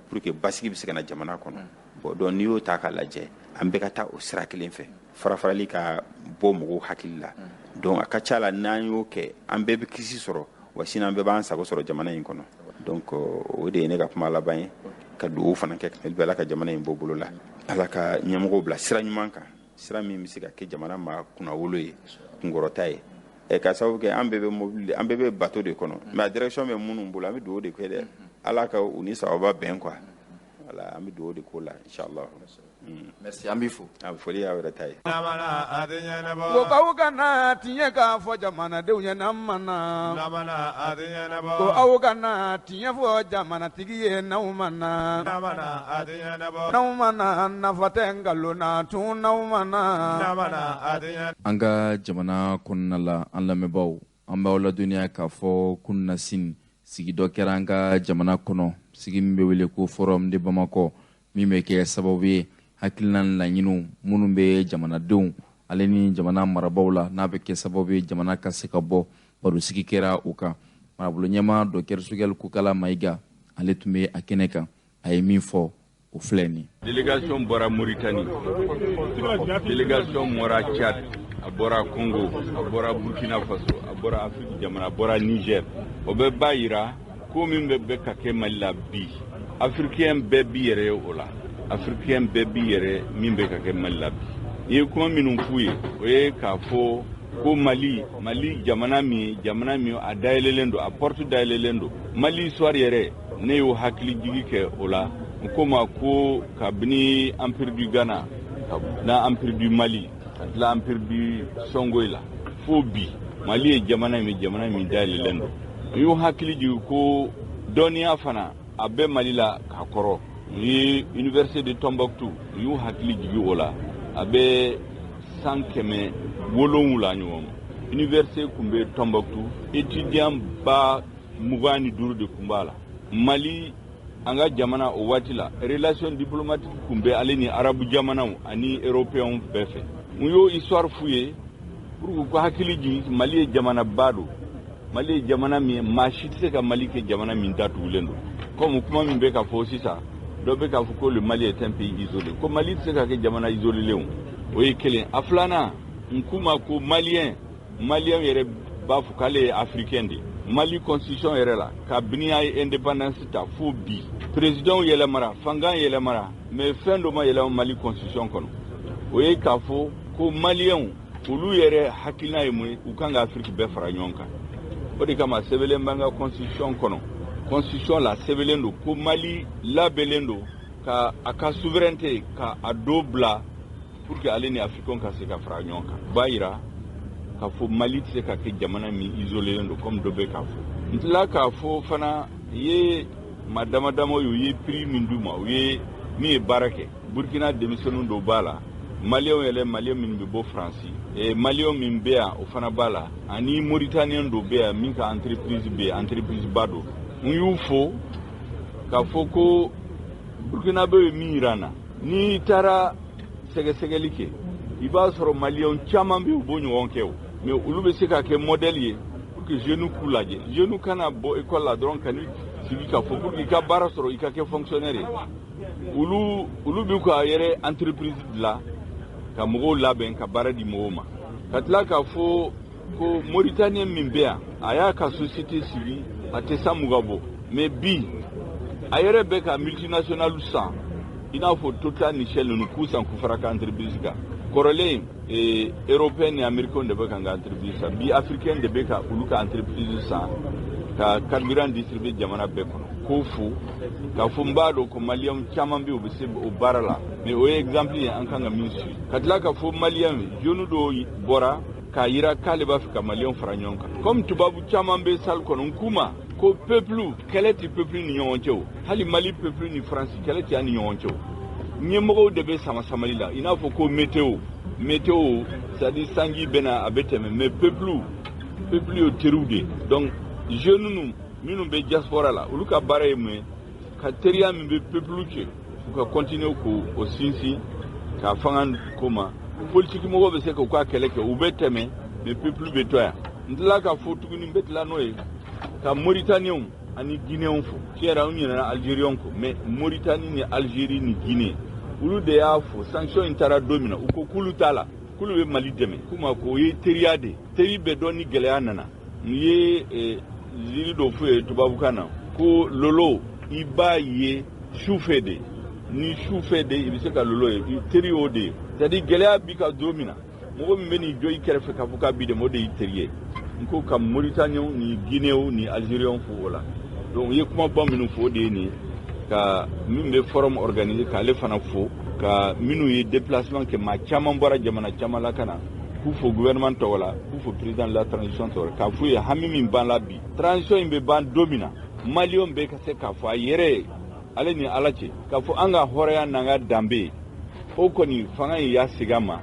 pour que basigi bɛ se ka na jamana kɔnɔ. Bon, donc n'i y'o ta k'a lajɛ, an bɛɛ ka taa o sira kelen fɛ, farafarali ka bɔ mɔgɔw hakili la. Donc a ka ca la, n'an y'o kɛ, an bɛɛ bɛ kisi sɔrɔ, wa sini an bɛɛ b'an sago sɔrɔ jamana in kɔnɔ. Donc o de ye ne ka kuma laban ye, ka dugawu fana kɛ Ala ka jamana in bɔ bolo la, Ala ka ɲɛmɔgɔw bila sira ɲuman kan, sira min bɛ se ka kɛ jamana ma kunnawolo ye, kunkɔrɔta ye. Ka sababu kɛ an bɛɛ bɛ mobili, an bɛɛ bɛ bateau de kɔnɔ, mais a direction bɛ minnu bolo, an bɛ dugawu de kɛ dɛ, Ala ka u ni sababa bɛn quoi. Voilà, an bɛ dugawu de k'o la, inchallah. Merci, an b'i fo. A foli y'aw yɛrɛ ta ye. Ko k'aw kana tiɲɛ k'a fɔ jamanadenw ye n'an ma na, ko aw kana tiɲɛ fɔ jamanatigi ye n'aw ma na, n'aw ma na, nafa tɛ nkalon na tun n'aw ma na. An ka jamana kɔnɔna la, an lamɛnbaaw, an b'aw ladɔnniya k'a fɔ kununasini, sigi dɔ kɛra an ka jamana kɔnɔ, sigi min bɛ wele ko Forum de Bamakɔ, min bɛ kɛ sababu ye hakilina ni laɲiniw minnu bɛ jamanadenw ale ni jamana marabaaw la, n'a bɛ kɛ sababu ye jamana ka se ka bɔ. Barosigi kɛra o kan. Marabolo ɲɛmaa Dɔkitɛri Choguel Kokalla Maïga, ale tun bɛ a kɛnɛ kan. A ye min fɔ, o filɛ nin. Délégation bɔra Mauritanie, délégation bɔra Tchad, a bɔra Congo, a bɔra Burkina Faso, a bɔra Afrique jamana, a bɔra Niger. O bɛ ba yira ko min bɛ ka kɛ Mali la bi, africain bɛɛ b'i yɛrɛ ye o la, africain bɛɛ b'i yɛrɛ min bɛ ka kɛ Mali la bi. N'i ye kuma minnu f'u ye, o ye k'a fɔ ko Mali jamana min a dayɛlɛlen don, a porte dayɛlɛlen don. Mali histoire yɛrɛ, ne y'o hakili jigi kɛ o la. N ko ma ko kabini Empire du Ghana na, Empire du Mali, ka tila Empire du Songhai la, fo bi, Mali ye jamana min dayɛlɛlen don. N y'o hakili jigi ko dɔnniya fana a bɛ Mali la ka kɔrɔ. N ye Université de Tombouctou, n y'u hakili jigi o la, a bɛ san 700 ɲɔgɔn ma, université tun bɛ Tombouctou, étudiant 25,000 de tun b'a la. Mali, an ka jamana, o waati la, relation diplomatique tun bɛ ale ni arabu jamanaw ani européens bɛɛ fɛ. N y'o histoire f'u ye pour que ko hakili jigin Mali ye jamanaba don, Mali ye jamana min ye, maa si tɛ se ka Mali kɛ jamana min datugulen don, comme kuma min bɛ ka fɔ sisan, dɔ bɛ k'a fɔ ko le Mali est un pays isolé, ko Mali tɛ se ka kɛ jamana isolé. O ye kelen. A filanan, n k'u ma ko malien yɛrɛ b'a fɔ k'ale ye africain de ye. Mali constitution yɛrɛ la, kabini a ye indépendance ta fo bi, président yɛlɛmara, fanga yɛlɛmara, mais fɛn dɔ ma yɛlɛma Mali constitution kɔnɔ. O ye k'a fɔ ko maliyɛnw olu yɛrɛ hakilina ye mun ye? U kan ka Afiriki bɛɛ fara ɲɔgɔn kan. O de kama sɛbɛnlen b'an ka constitution kɔnɔ. Constitution la, sɛbɛnlen don ko Mali labɛnlen don ka a ka souveraineté ka a dɔ bila pour que ale ni africain ka se ka fara ɲɔgɔn kan. O b'a yira k'a fɔ Mali tɛ se ka kɛ jamana min isolélen don comme dɔ bɛ k'a fɔ. N tila k'a fɔ fana ye maa dama dama ye, u ye prix min d'u ma, u ye min ye baara kɛ. Burkina denmisɛnninw dɔw b'a la, maliyɛnw yɛrɛ, maliyɛn minnu bɛ bɔ Faransi, maliyɛn min bɛ yan, o fana b'a la, ani mauritanien dɔ bɛ yan min ka entreprise bɛ yen, entreprise ba don. N y'u fo k'a fɔ ko burkinabé ye min yira n na, n'i taara sɛgɛsɛgɛli kɛ, i b'a sɔrɔ maliyɛn caman bɛ yen, u b'o ɲɔgɔn kɛ o, mais olu bɛ se ka kɛ modèle ye pour que jeunes k'u lajɛ. Jeunes kana bɔ école la dɔrɔn ka n'i sigi k'a fɔ pour que i ka baara sɔrɔ, i ka kɛ fonctionnaire ye. Olu bɛ ka yɛrɛ entreprise dilan ka mɔgɔw labɛn ka baara di mɔgɔw ma. Ka tila k'a fɔ ko mauritanien min bɛ yan, a y'a ka société sigi, a tɛ san 20 bɔ, mais bi a yɛrɛ bɛ ka multinational san, i n'a fɔ Total ni Shell ninnu, k'u san k'u fara ka entreprise kan. Kɔrɔlen, européen ni américain de bɛ ka n ka entreprise san, bi africain de bɛ ka olu ka entreprise san ka carburant distribuer jamana bɛɛ kɔnɔ. K'o fo k'a fɔ n b'a dɔn ko maliyɛn caman bɛ yen, u bɛ se o baara la, mais o ye exemple ye an kan ka min suit. Ka tila k'a fɔ maliyɛn ye, jeune dɔw bɔra k'a yira k'ale b'a fɛ ka maliyɛnw fara ɲɔgɔn kan, comme tubabu caman bɛ salle kɔnɔ. N k'u ma ko peuple, kɛlɛ tɛ peuple ni ɲɔgɔn cɛ o. Hali Mali peuple ni Faransi, kɛlɛ tɛ an ni ɲɔgɔn cɛ o. Ɲɛmɔgɔw de bɛ sama samali la, i n'a fɔ ko météo, c'est à dire sanji bɛ na, a bɛ tɛmɛ, mais peuple ye teriw de ye. Donc jeunes ninnu minnu bɛ diaspora la, olu ka baara ye mun ye? Ka teriya min bɛ peuple cɛ, u ka continuer k'o o sinsin k'a fanga ko ma. Politique mɔgɔw bɛ se k'u ka kɛlɛ kɛ, u bɛ tɛmɛ, mais peuple bɛ to yan. N tila k'a fɔ tuguni, n bɛ tila n'o ye ka Mauritaniens ani Guinéens fo. Tiɲɛ yɛrɛ, an ɲinɛna Algériens kɔ, mais Mauritanie ni Algérie ni Guinée, olu de y'a fɔ sanction in taara don min na, u ko k'olu t'a la, k'olu bɛ Mali dɛmɛ. K'u ma k'o ye teriya de ye. Teri bɛ dɔn ni gɛlɛya nana. N ye jiri dɔ f'u ye tubabukan na ko lolo, i b'a ye sufɛ de, ni sufɛ de i bɛ se ka lolo ye. Teri y'o de ye, c'est à dire gɛlɛya b'i ka don min na, mɔgɔ min bɛ n'i jɔ i kɛrɛfɛ k'a fɔ k'a b'i dɛmɛ, o de y'i teri ye. N ko ka Mauritaniens ni Guinéens ni Algériens fo o la. Donc u ye kumaba minnu fɔ, o de ye nin ye. Ka min bɛ forum organiser, k'ale fana fo, ka minnu ye déplacement kɛ, maa caman bɔra jamana caman la ka na, k'u fo gouvernement tɔgɔ la, k'u fo président de la transition tɔgɔ la, k'a f'u ye hami min ban la bi, transition in bɛ ban don min na, maliyɛnw bɛ ka se k'a fɔ a yɛrɛ ye, ale ni Ala cɛ, k'a fɔ an ka hɔrɔnya n'an ka danbe, o kɔni fanga in y'a segin a ma.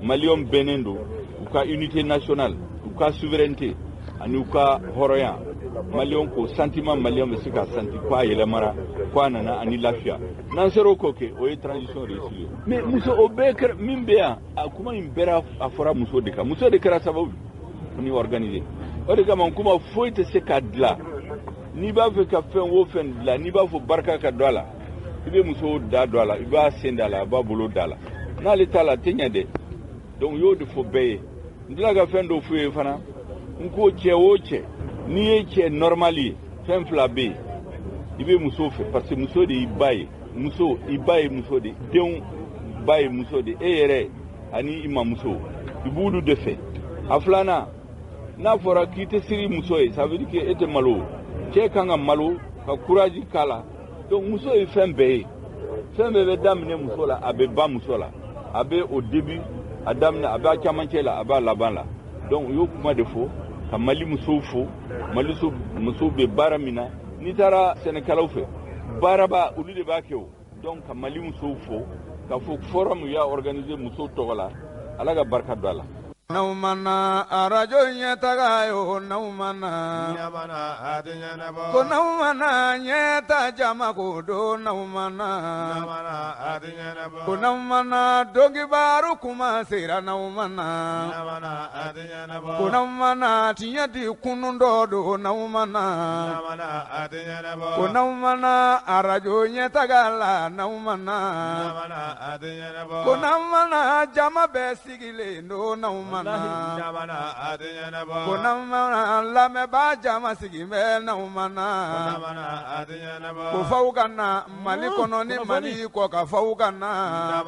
Maliyɛnw bɛnnen don u ka unité nationale, u ka souveraineté ani u ka hɔrɔnya. Maliyɛnw ko sentiment, maliyɛnw bɛ se ka senti ko a yɛlɛmara, ko a nana ani lafiya. N'an sera o ko kɛ, o ye transition réussie ye. Mais muso, o bɛɛ kɛra min bɛ yan, a kuma in bɛɛ a fɔra muso de kan. Muso de kɛra sababu ni organiser. O de kama kuma foyi tɛ se ka dilan. N'i b'a fɛ ka fɛn o fɛn dilan, n'i b'a fɔ barika ka don a la, i bɛ muso da don a la, i b'a sen da a la, a b'a bolo da a la. N'ale t'a la, a tɛ ɲɛ dɛ. Donc u y'o de fɔ bɛɛ ye. N tila ka fɛn dɔ f'u ye fana. N ko cɛ o cɛ, n'i ye cɛ normal ye, fɛn fila bɛ yen: i bɛ muso fɛ, parce que muso de y'i ba ye. Muso, i ba ye muso de, denw ba ye muso de, e yɛrɛ ani i mamuso, i b'olu de fɛ. A filanan, n'a fɔra k'i tɛ siri muso ye, ça veut dire que e tɛ malo. Cɛ kan ka malo ka courage k'a la. Donc muso ye fɛn bɛɛ ye. Fɛn bɛɛ bɛ daminɛ muso la, a bɛ ban muso la. A bɛ au début, a daminɛ, a b'a camancɛ la, a b'a laban la. Donc u y'o kuma de fɔ ka Mali musow fo. Mali musow bɛ baara min na, n'i taara sɛnɛkɛlaw fɛ, baaraba olu de b'a kɛ o. Donc ka Mali musow fo k'a fɔ forum y'a organiser musow tɔgɔ la, Ala ka barika don a la. N'aw mana arajo ɲɛtaga ye, n'aw mana ko n'aw mana ɲɛta jama ko don, n'aw mana ko n'aw mana donkibaru kuma sera, n'aw mana ko n'aw mana tiɲɛ di kunun dɔ don, n'aw mana ko n'aw mana arajo ɲɛtaga la, n'aw mana ko n'aw mana jama bɛɛ sigilen don, n'aw ma na, ko n'aw ma na, lamɛnbaa jama sigi bɛ n'aw ma na, ko f'aw ka na Mali kɔnɔ ni Mali kɔ kan, f'aw ka na.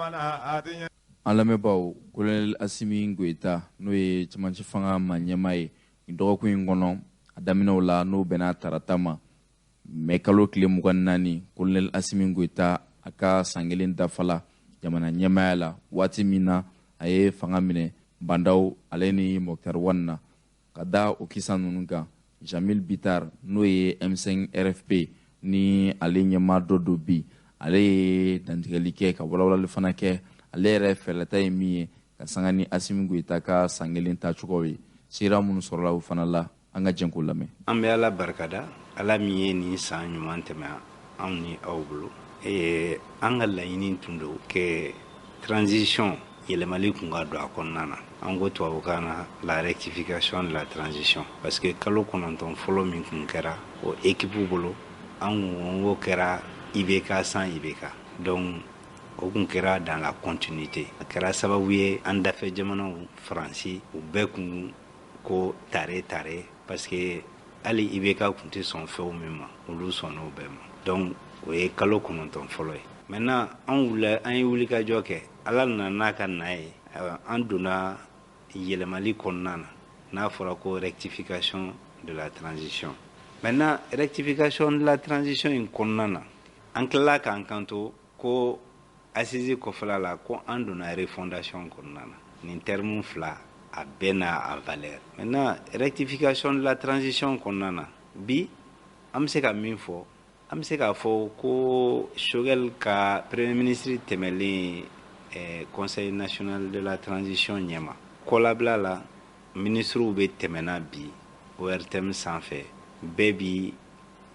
An lamɛnbaaw, Colonel Assimi Goïta, n'o ye cɛmancɛ fanga maa ɲɛmaa ye, nin dɔgɔkun in kɔnɔ, a daminɛw la, n'o bɛnna tarata ma mɛ kalo tile 24, Colonel Assimi Goïta a ka san kelen dafala jamana ɲɛmaaya la, waati min na a ye fanga minɛ Bah N'Daw ale ni Moctar Ouane na. Ka da o kisa ninnu kan, Jeamille Bittar, n'o ye M5 RFP ni ale ɲɛmaa dɔ don bi, ale ye dantigɛli kɛ ka walawalali fana kɛ, ale yɛrɛ fɛlɛta ye min ye ka sanga ni Assimi Goïta ka san kelen tacogo ye. Sira minnu sɔrɔla o fana la, an ka jɛn k'o lamɛn. An bɛ Ala barikada, Ala min ye nin san ɲuman tɛmɛ anw ni aw bolo. An ka laɲini tun don kɛ transition yɛlɛmali kun ka don a kɔnɔna na. An ko tubabukan na la rectification de la transition, parce que kalo 9 fɔlɔ min kun kɛra o équipe bolo, an ko kɛra IBK sans IBK, donc o kun kɛra dans la continuité. A kɛra sababu ye an dafɛ jamanaw, Faransi, u bɛɛ kun ko tare tare, parce que hali IBK kun tɛ sɔn fɛnw min ma, olu sɔnn'o bɛɛ ma. Donc o ye kalo 9 fɔlɔ ye. Maintenant an wulila, an ye wulikajɔ kɛ, Ala nana n'a ka na ye, an donna yɛlɛmali kɔnɔna na, n'a fɔra ko rectification de la transition. Maintenant rectification de la transition in kɔnɔna na, an tilala k'an kanto ko assise kɔfɛla la ko an donna refondation kɔnɔna na. Nin terme fila a bɛɛ n'a a valeur. Maintenant rectification de la transition kɔnɔna na, bi an bɛ se ka min fɔ, an bɛ se k'a fɔ ko Choguel ka premier ministre tɛmɛlen Conseil national de la transition ɲɛma, kɔlabila la, ministres bɛ tɛmɛna bi ORTM sanfɛ, bɛɛ bi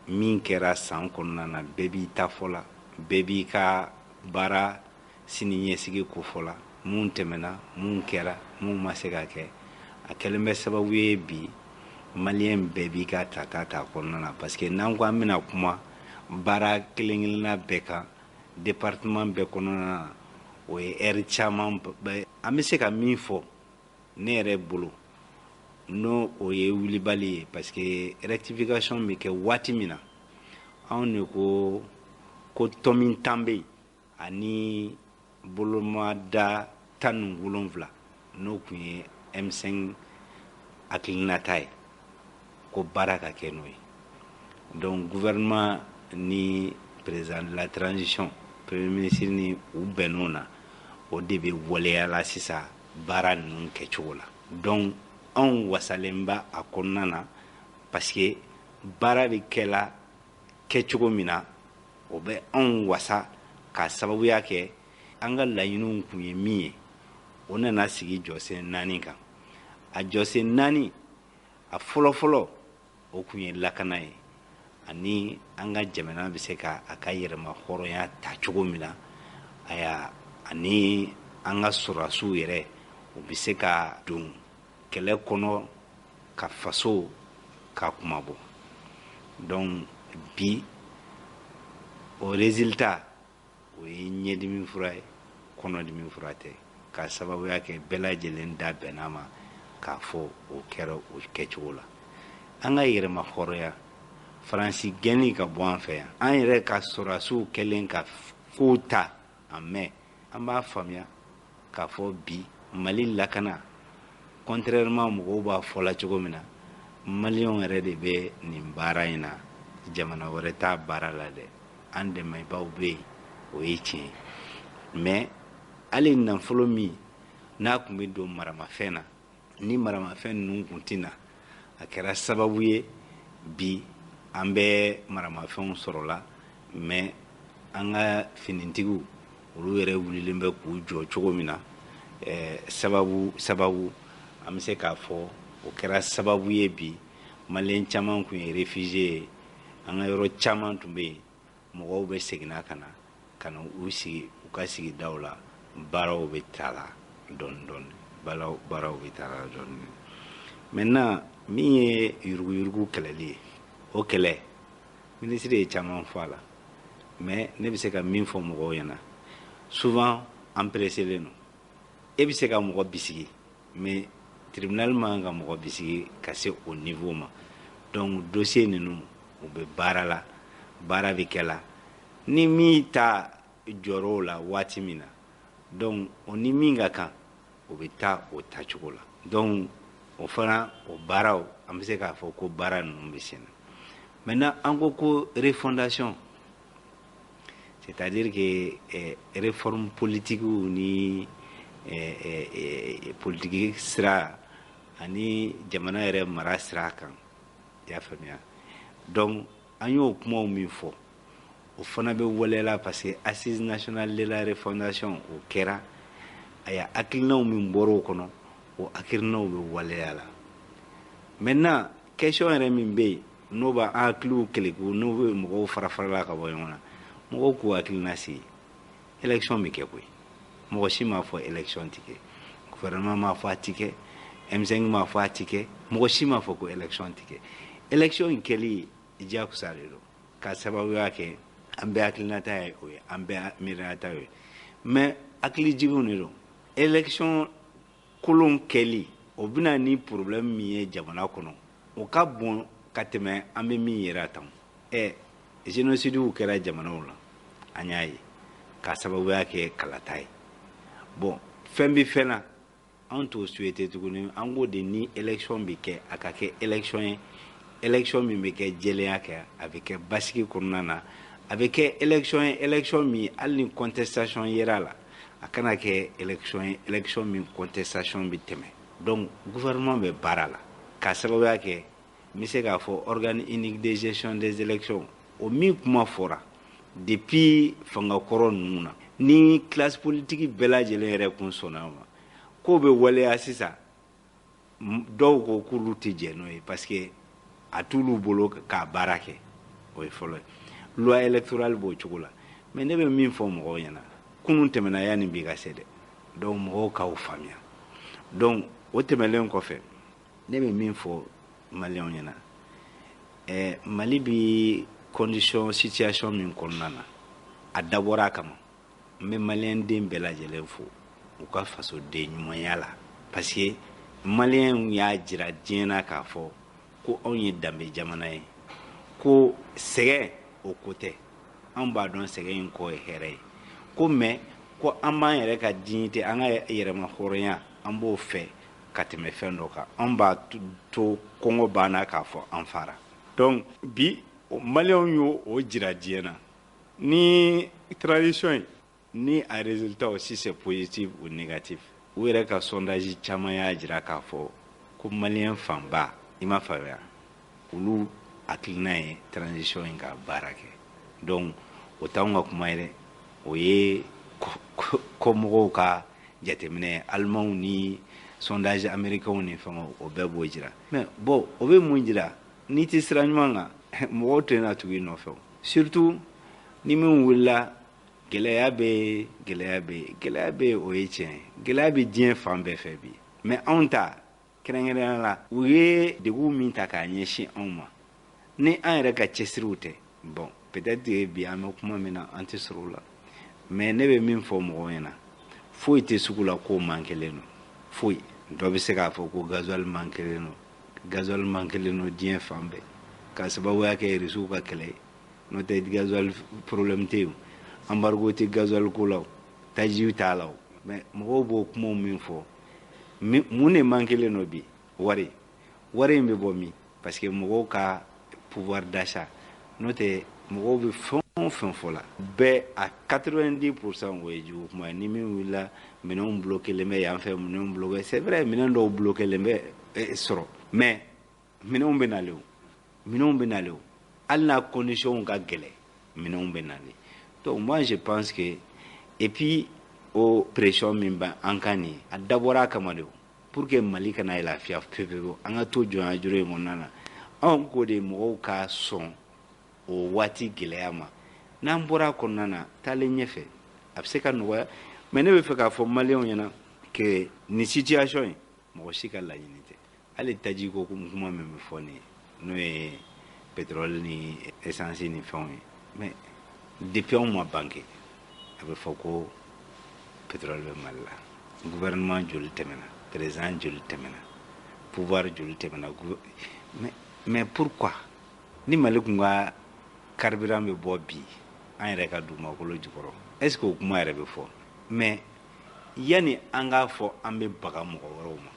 min kɛra san kɔnɔna na, bɛɛ b'i ta fɔ la, bɛɛ b'i ka baara sini ɲɛsigi ko fɔ la, mun tɛmɛna, mun kɛra, mun ma se ka kɛ. A kɛlen bɛ sababu ye bi maliyɛn bɛɛ b'i ka tata ta kɔnɔna na, parce que n'an ko an bɛna kuma baara kelen kelenna bɛɛ kan département bɛɛ kɔnɔna na, o ye heure caman. An bɛ se ka min fɔ ne yɛrɛ bolo, n'o o ye wulibali ye, parce que rectification bɛ kɛ waati min na, anw de ko ko tɔmi tan bɛ yen ani bolomada 17, n'o tun ye M5 hakilinata ye ko baara ka kɛ n'o ye. Donc gouvernement ni président de la transition, premier ministre ni u bɛnn'o na, o de bɛ waleya la sisan baara ninnu kɛcogo la. Donc anw wasalen b'a a kɔnɔna na, parce que baara bɛ kɛla kɛcogo min na, o bɛ anw wasa, k'a sababuya kɛ an ka laɲiniw kun ye min ye, o nana sigi jɔsen 4 kan. A jɔsen 4, a fɔlɔ-fɔlɔ o kun ye lakana ye, ani an ka jamana bɛ se ka a ka yɛrɛma hɔrɔnya ta cogo min na, ayiwa, ani an ka sɔrɔdasiw yɛrɛ u bɛ se ka don kɛlɛ kɔnɔ ka faso ka kumabɔ. Donc bi o résultat o ye ɲɛdimi fura ye, kɔnɔdimi fura tɛ, k'a sababuya kɛ bɛɛ lajɛlen da bɛnna ma k'a fɔ o kɛra o kɛcogo la. An ka yɛrɛma hɔrɔnya, Faransi gɛnni ka bɔ an fɛ yan, an yɛrɛ ka sɔrɔdasiw kɛlen ka kow ta en main, an b'a faamuya k'a fɔ bi Mali lakana, contrairement mɔgɔw b'a fɔ la cogo min na, maliyɛnw yɛrɛ de bɛ nin baara in na, jamana wɛrɛ t'a baara la dɛ. An dɛmɛbaaw bɛ yen, o ye tiɲɛ ye, mais hali nafolo min n'a tun bɛ don maramafɛn na, ni maramafɛn ninnu tun tɛ na, a kɛra sababu ye bi an bɛ maramafɛnw sɔrɔla, mais an ka finitigiw olu yɛrɛ wulilen bɛ k'u jɔ cogo min na, sababu an bɛ se k'a fɔ o kɛra sababu ye bi maliyɛn caman tun ye réfugié ye, an ka yɔrɔ caman tun bɛ yen, mɔgɔw bɛ seginna ka na u sigi u ka sigidaw la, baaraw bɛ taa la dɔɔni dɔɔni, baaraw bɛ taa la dɔɔni. Maintenant min ye yuruguyurugu kɛlɛli ye, o kɛlɛ minisiri ye caman fɔ a la, mais ne bɛ se ka min fɔ mɔgɔw ɲɛna, souvent an pressélen don, e bɛ se ka mɔgɔ bisigi, mais Tribunal man ka mɔgɔ bisigi ka se o niveau ma. Donc dossier ninnu, u bɛ baara la, baara bɛ kɛ la. Ni min ta jɔr'o la waati min na, donc o ni min ka kan, o bɛ taa o tacogo la. Donc o fana, o baaraw, an bɛ se k'a fɔ ko baara ninnu bɛ sen na. Maintenant, an ko ko refondation, c'est-à-dire que réforme politique ni politique sira ani jamana yɛrɛ mara sira kan, i y'a faamuya. Donc an y'o kumaw min fɔ, o fana bɛ waleya, parce que Assise nationale de la refondation, o kɛra. Aya, hakilinaw min bɔra o kɔnɔ, o hakilinaw bɛ waleya la. Maintenant, question yɛrɛ min bɛ yen, n'o b'an hakiliw keleku, n'o bɛ mɔgɔw fara farala ka bɔ ɲɔgɔn na, mɔgɔw k'u hakilina sigi. Élection bɛ kɛ koyi. Mɔgɔ si m'a fɔ élection ti kɛ, gouvernement m'a fɔ a ti kɛ, M5 m'a fɔ a ti kɛ, mɔgɔ si m'a fɔ ko élection ti kɛ. Élection in kɛli diyagosa de don, ka sababuya kɛ an bɛɛ hakilinata ye o ye, an bɛɛ miirinata ye. Mais hakilijiginw de don. Élection kolon kɛli, o bɛna ni problème min ye jamana kɔnɔ, o ka bon ka tɛmɛ an bɛ min yɛrɛ tan. Ɛ, génocide kɛra jamanaw la, an y'a ye, ka sababuya kɛ kalata ye. Bon, fɛn bɛ fɛn na, anw t'o souhaiter tuguni. An k'o de, ni élection bɛ kɛ, a ka kɛ élection ye, élection min bɛ kɛ jɛlenya kɛ, a bɛ kɛ basigi kɔnɔna na, a bɛ kɛ élection ye, élection min, hali ni contestation yera la, a kana kɛ élection ye, élection min contestation bɛ tɛmɛ. Donc gouvernement bɛ baara la, k'a sababuya kɛ n bɛ se k'a fɔ organe unique de gestion des élections, o min kuma fɔra depuis fanga kɔrɔ ninnu na, ni classe politique bɛɛ lajɛlen yɛrɛ kun sɔnna o ma, k'o bɛ waleya. Sisan, dɔw ko k'olu tɛ jɛn n'o ye, parce que a t'olu bolo k'a baara kɛ. O ye fɔlɔ ye. Loi électorale b'o cogo la. Mais ne bɛ min fɔ mɔgɔw ɲɛna, kunun tɛmɛna, yanni bi ka se dɛ. Donc mɔgɔw k'aw faamuya. Donc o tɛmɛnen kɔfɛ, ne bɛ min fɔ maliyɛnw ɲɛna, Mali bi condition, situation min kɔnɔna na, a dabɔra a kama. N bɛ maliyɛn den bɛɛ lajɛlen fo u ka fasoden ɲumanya la, parce que maliyɛnw y'a jira diɲɛ na k'a fɔ ko anw ye danbe jamana ye, ko sɛgɛn o ko tɛ, anw b'a dɔn sɛgɛn in kɔ ye hɛrɛ ye, ko mais ko an b'an yɛrɛ ka dignité, an ka yɛrɛma hɔrɔnya, an b'o fɛ ka tɛmɛ fɛn dɔ kan. An b'a to kɔngɔ banna k'a fɔ an fara. Donc bi, maliyɛnw y'o o jira diɲɛ na ni transition ye, ni a résultat si c'est positif ou négatif. U yɛrɛ ka sondage caman y'a jira k'a fɔ ko maliyɛn fanba, i ma faamuya, olu hakilina ye transition in ka baara kɛ. Donc o t'anw ka kuma ye dɛ, o ye kɔmɔgɔw ka jateminɛ ye, alimanw ni sondage américains ni fɛngɛw, o bɛɛ b'o jira. Mais bon, o bɛ mun jira? N'i tɛ sira ɲuman kan, mɔgɔw tɛna tugu i nɔfɛ o, surtout ni min wulila. Gɛlɛya bɛ, gɛlɛya bɛ, gɛlɛya bɛ, o ye tiɲɛ ye. Gɛlɛya bɛ diɲɛ fan bɛɛ fɛ bi. Mais anw ta kɛrɛnkɛrɛnnenya la, u ye degun min ta k'a ɲɛsin anw ma, ni an yɛrɛ ka cɛsiriw tɛ, bon, peut-être que bi an bɛ kuma min na, an tɛ sɔrɔ o la. Mais ne bɛ min fɔ mɔgɔw ɲɛna, foyi tɛ sugu la k'o man kelen don, foyi. Dɔ bɛ se k'a fɔ ko gasoil man kelen don. Gasoil man kelen don diɲɛ fan bɛɛ, k'a sababuya kɛ Irisiw ka kɛlɛ ye. N'o tɛ, gasoil problème tɛ yen, embargo tɛ gasoil ko la, o tajiw t'a la o. Mais mɔgɔw b'o kumaw min fɔ, mun de man kelen don bi? Wari. Wari in bɛ bɔ min? Parce que mɔgɔw ka pouvoir d'achat. N'o tɛ, mɔgɔw bɛ fɛn o fɛn fɔ la bɛɛ, a 90 %, o ye jugu kuma ye. Ni min wulila, minɛnw bloqué bɛ yan fɛ, minɛnw bloqué, c'est vrai, minɛn dɔw bloqué bɛ sɔrɔ, mais minɛnw bɛ nalen o, minɛnw bɛ nalen o. Hali n'a condition ka gɛlɛn, minɛnw bɛ nalen. Donc moi, je pense que, et puis o pression min bɛ an kan nin ye, a dabɔra a kama de, pour que Mali kana lafiya pewu pewu, an ka to jɔnya juru in kɔnɔna na. Anw ko de, mɔgɔw ka sɔn o waati gɛlɛya ma. N'an bɔra a kɔnɔna na, taalen ɲɛfɛ, a bɛ se ka nɔgɔya. Mais ne bɛ fɛ k'a fɔ maliyɛnw ɲɛna que nin situation in, mɔgɔ si ka laɲini tɛ. Hali taji ko kuma min bɛ fɔ nin ye, n'o ye pétrole ni essence ni fɛnw ye, mais depuis anw ma banque, a bɛ fɔ ko pétrole bɛ Mali la. Gouvernement joli tɛmɛna, président joli tɛmɛna? Pouvoir joli tɛmɛna? Mais pourquoi ni Mali kun ka carburant bɛ bɔ bi an yɛrɛ ka dugumakolo jukɔrɔ, est ce que o kuma yɛrɛ bɛ fɔ? Mais yanni an k'a fɔ an bɛ baga mɔgɔ wɛrɛw ma,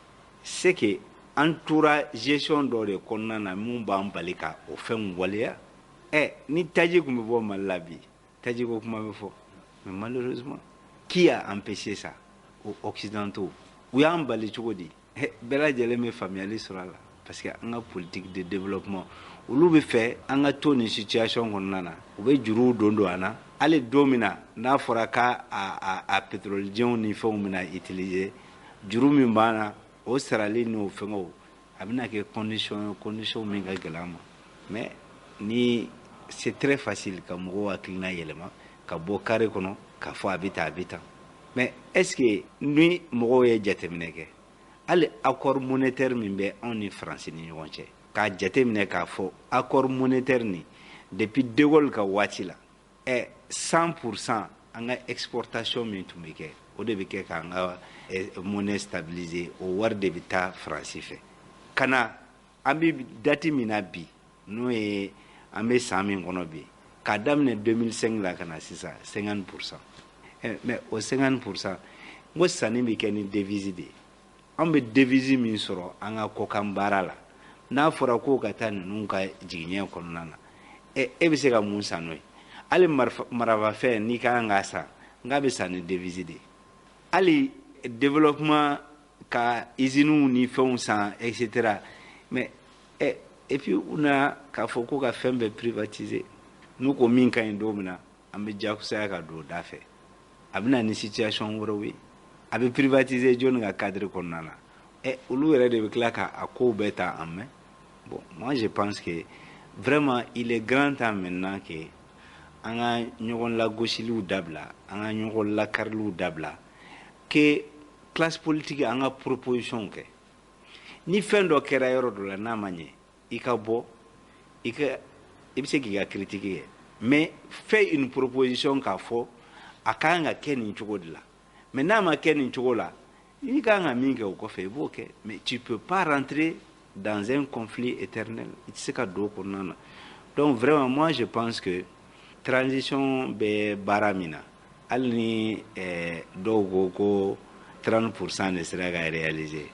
c'est que an tora gestion dɔ de kɔnɔna na mun b'an bali ka o fɛnw waleya. Ɛ, ni taji kun bɛ bɔ Mali la bi, taji ko kuma bɛ fɔ. Mais malheureusement, qui a empêché ça? Aux Occidentaux. U y'an bali cogo di? Bɛɛ lajɛlen bɛ faamuyali sɔrɔ a la, parce que an ka politique de développement, olu bɛ fɛ an ka to nin situation kɔnɔna na. U bɛ juruw don don an na. Hali don min na n'a fɔra k'a a pétroliers ni fɛnw bɛna utiliser, juru min b'an na, o sarali n'o fɛngɛw, a bɛna kɛ condition ye, condition min ka gɛlɛn an ma. Mais ni c'est très facile ka mɔgɔw hakilina yɛlɛma ka bɔ carré kɔnɔ k'a fɔ a bɛ tan, a bɛ tan. Mais est ce que ni mɔgɔw ye jateminɛ kɛ, hali accord monétaire min bɛ anw ni Faransi ni ɲɔgɔn cɛ, k'a jateminɛ k'a fɔ accord monétaire nin, depuis de Gaulle ka waati la, ɛ, 100 % an ka exportation min tun bɛ kɛ, o de bɛ kɛ k'an ka monnaie stabiliser. O wari de bɛ taa Faransi fɛ ka na. An bɛ date min na bi, n'o ye an bɛ san min kɔnɔ bi, k'a daminɛ 2005 la ka na sisan, 50 %. Mais o 50 %, n ko sanni bɛ kɛ ni devise de ye. An bɛ devise min sɔrɔ an ka kɔkan baara la, n'a fɔra k'o ka taa ninnu ka jigiɲɛ kɔnɔna na, ɛ, e bɛ se ka mun san n'o ye? Hali marafafɛn n'i ka kan k'a san, n k'a bɛ san ni devise de ye. Hali développement ka usines ni fɛnw san, et cetera. Mais ɛ, et puis u nana k'a fɔ ko ka fɛn bɛɛ privatiser. N'u ko min ka ɲi don min na, an bɛ jagoya ka don o da fɛ. A bɛ na ni situation wɛrɛw ye. A bɛ privatiser jɔnni ka cadre kɔnɔna na? Ɛ, olu yɛrɛ de bɛ tila k'a kow bɛɛ ta en main. Bon, moi je pense que vraiment il est grand temps maintenant que an ka ɲɔgɔn lagosiliw dabila, an ka ɲɔgɔn lakariliw dabila, que classe politique an ka proposition kɛ. Ni fɛn dɔ kɛra yɔrɔ dɔ la n'a ma ɲɛ, i ka bɔ i ka, i bɛ se k'i ka critique kɛ, mais fais une proposition k'a fɔ a ka kan ka kɛ nin cogo de la. Mais n'a ma kɛ nin cogo la, i ka kan ka min kɛ o kɔfɛ, i b'o kɛ. Mais tu peux pas rentrer dans un conflit éternel, i tɛ se ka don o kɔnɔna na. Donc vraiment, moi je pense que transition bɛ baara min na, hali ni dɔw ko ko 30 % de sera ka réaliser,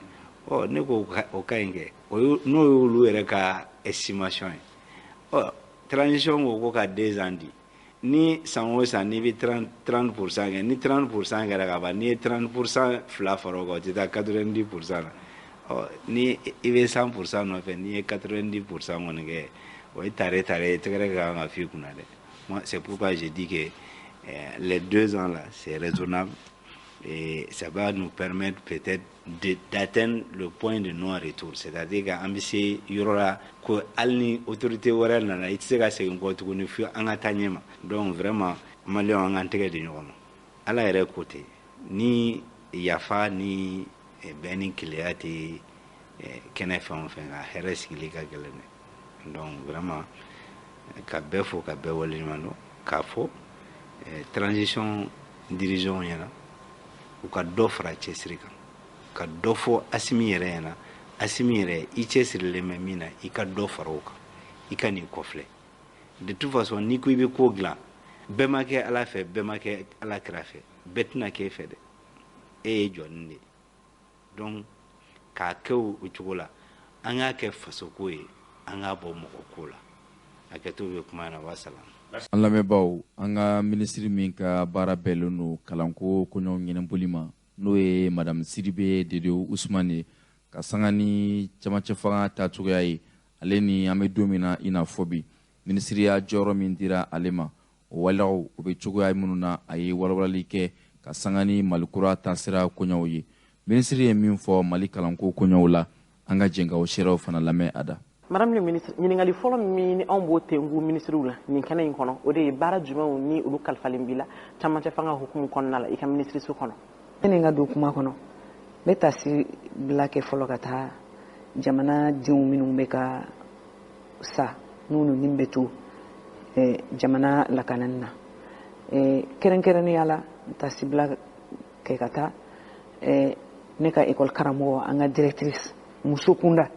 ɔ, ne ko o ka ɲi kɛ. O n'o y'olu yɛrɛ ka estimation ye. Ɔ, transition ko ko ka 2 ans di, ni san o san n'i bɛ 30 % kɛ, ni 30 % kɛra ka ban, n'i ye 30 % fila fara o kan, o tɛ taa 90 % la. Ɔ, ni i bɛ 100 % nɔfɛ, n'i ye 90 % kɔni kɛ, o ye tare tare ye, tɛgɛrɛ ka kan ka f'i kunna dɛ. Moi, c'est pourquoi je dis que les 2 ans là, c'est raisonnable et ça va nous permettre peut-être d'atteindre le point de non-retour, c'est-à-dire qu'an bɛ se yɔrɔ la ko hali ni autorité wɛrɛ nana, i tɛ se ka segin kɔ tuguni fo an ka taa ɲɛ ma. Donc vraiment, Maliyɛnw, an k'an tɛgɛ di ɲɔgɔn ma. Ala yɛrɛ ko ten, ni yafa ni bɛn ni kelenya tɛ kɛnɛ fɛn o fɛn kan, hɛrɛ sigili ka gɛlɛn dɛ. Donc vraiment, ka bɛɛ fo, ka bɛɛ waleɲuman dɔn, k'a fɔ transition dirigeants ɲɛna, u ka dɔ fara cɛsiri kan, ka dɔ fɔ Asimi yɛrɛ ɲɛna. Asimi yɛrɛ, i cɛsirilen bɛ min na, i ka dɔ fara o kan, i ka n'i kɔfilɛ. De toute façon, n'i ko i bɛ ko dilan, bɛɛ ma kɛ Ala fɛ, bɛɛ ma kɛ Ala kira fɛ, bɛɛ tɛna k'e fɛ dɛ. E ye jɔnni de ye. Donc k'a kɛ o cogo la, an k'a kɛ fasoko ye, an k'a bɔ mɔgɔ ko la. Hakɛto bɛ kuma na. Wasalam. An lamɛnbaaw, an ka minisiri min ka baara bɛɛlen don kalanko koɲɔgɔn ɲɛnabɔli ma, n'o ye Madame Sidibe Dede Usumani ye, ka sanga ni camancɛ fanga ta cogoya ye, ale ni an bɛ don min na i n'a fɔ bi, minisiriya jɔyɔrɔ min dira ale ma, o waleyaw o bɛ cogoya minnu na, a ye walawalali kɛ ka sanga ni Malikura taasira koɲɛw ye. Minisiri ye min fɔ Mali kalanko koɲɛw la, an ka jɛn ka o seerew fana lamɛn a da. Madame le ministre, ɲininkali fɔlɔ min ni anw b'o tengu minisiriw la nin kɛnɛ in kɔnɔ, o de ye baara jumɛnw ni olu kalifalen b'i la camancɛ fanga hukumu kɔnɔna la, i ka minisiriso kɔnɔ? Ne ka don kuma kɔnɔ, n bɛ tasi bila kɛ fɔlɔ ka taa jamana denw minnu bɛ ka sa, n'u ni bɛ to jamana lakanani na. Kɛrɛnkɛrɛnnenya la, n tasi bila kɛ ka taa ne ka école karamɔgɔ, an ka directrice. Muso kunda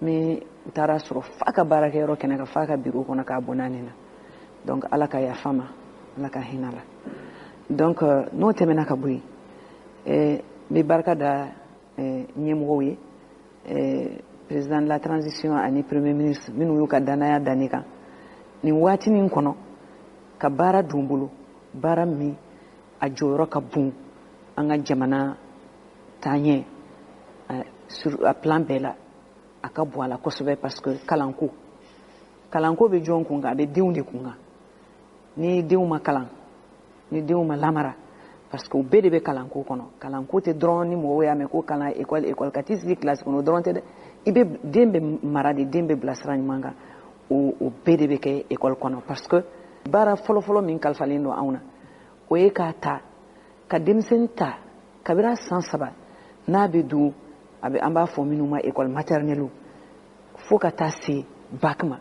ni u taara sɔrɔ fa ka baarakɛyɔrɔ kɛnɛ kan, fa ka biro kɔnɔ, k'a bɔnna nin na. Donc Ala ka yafa ma, Ala ka hinɛ la. Donc n'o tɛmɛna ka bɔ yen, n bɛ barika da ɲɛmɔgɔw ye, président de la transition ani premier ministre, minnu y'u ka danaya da ne kan nin waatinin kɔnɔ ka baara don bolo, baara min a jɔyɔrɔ ka bon an ka jamana taaɲɛ sur a plan bɛɛ la. A ka bon a la kosɛbɛ, parce que kalanko bɛ jɔn kun kan? A bɛ denw de kun kan. Ni denw ma kalan, ni denw ma lamara, parce que u bɛɛ de bɛ kalanko kɔnɔ. Kalanko tɛ dɔrɔn ni mɔgɔw y'a mɛn ko kalan, école, école, ka t'i sigi kilasi kɔnɔ, o dɔrɔn tɛ dɛ. I bɛ den bɛ mara de, den bɛ bila sira ɲuman kan, o bɛɛ de bɛ kɛ école kɔnɔ. Parce que baara fɔlɔfɔlɔ min kalifalen don anw na, o ye k'a ta ka denmisɛnnin ta kabini san 3 n'a bɛ don, a bɛ an b'a fɔ minnu ma école maternelle, fo ka taa se bac ma,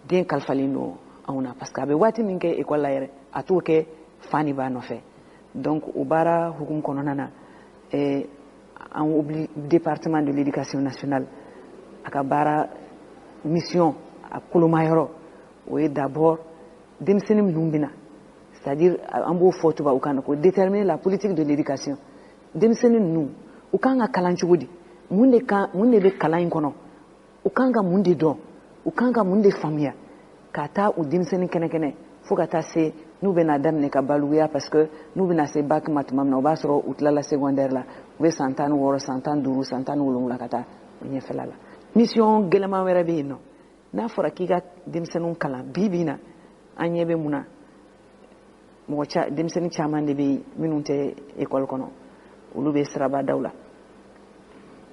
den kalifalen don anw na, parce que a bɛ waati min kɛ école la yɛrɛ, a t'o kɛ fa ni ba nɔfɛ. Donc o baara hukumu kɔnɔna na, an obli département de l'éducation nationale, a ka baara mission a kolomayɔrɔ, o ye d'abord denmisɛnnin minnu bɛ na, c'est à dire an b'o fɔ tubabukan na ko déterminer la politique de l'éducation. Denmisɛnnin ninnu, u kan ka kalan cogo di? Mun de kan, mun de bɛ kalan in kɔnɔ? U kan ka mun de dɔn? U kan ka mun de faamuya? Ka taa u denmisɛnnin kɛnɛ kɛnɛ fo ka taa se n'u bɛna daminɛ ka balikuya, parce que n'u bɛna se bac ma tuma min na, o b'a sɔrɔ u tilala secondaire la, u bɛ san 16, san 15, san 17 ka taa o ɲɛfɛla la. Mission gɛlɛman wɛrɛ bɛ yen nɔ. N'a fɔra k'i ka denmisɛnninw kalan, bi bi in na, an ɲɛ bɛ mun na? Mɔgɔ ca, denmisɛnnin caman de bɛ yen minnu tɛ école kɔnɔ, olu bɛ sirabadaw la,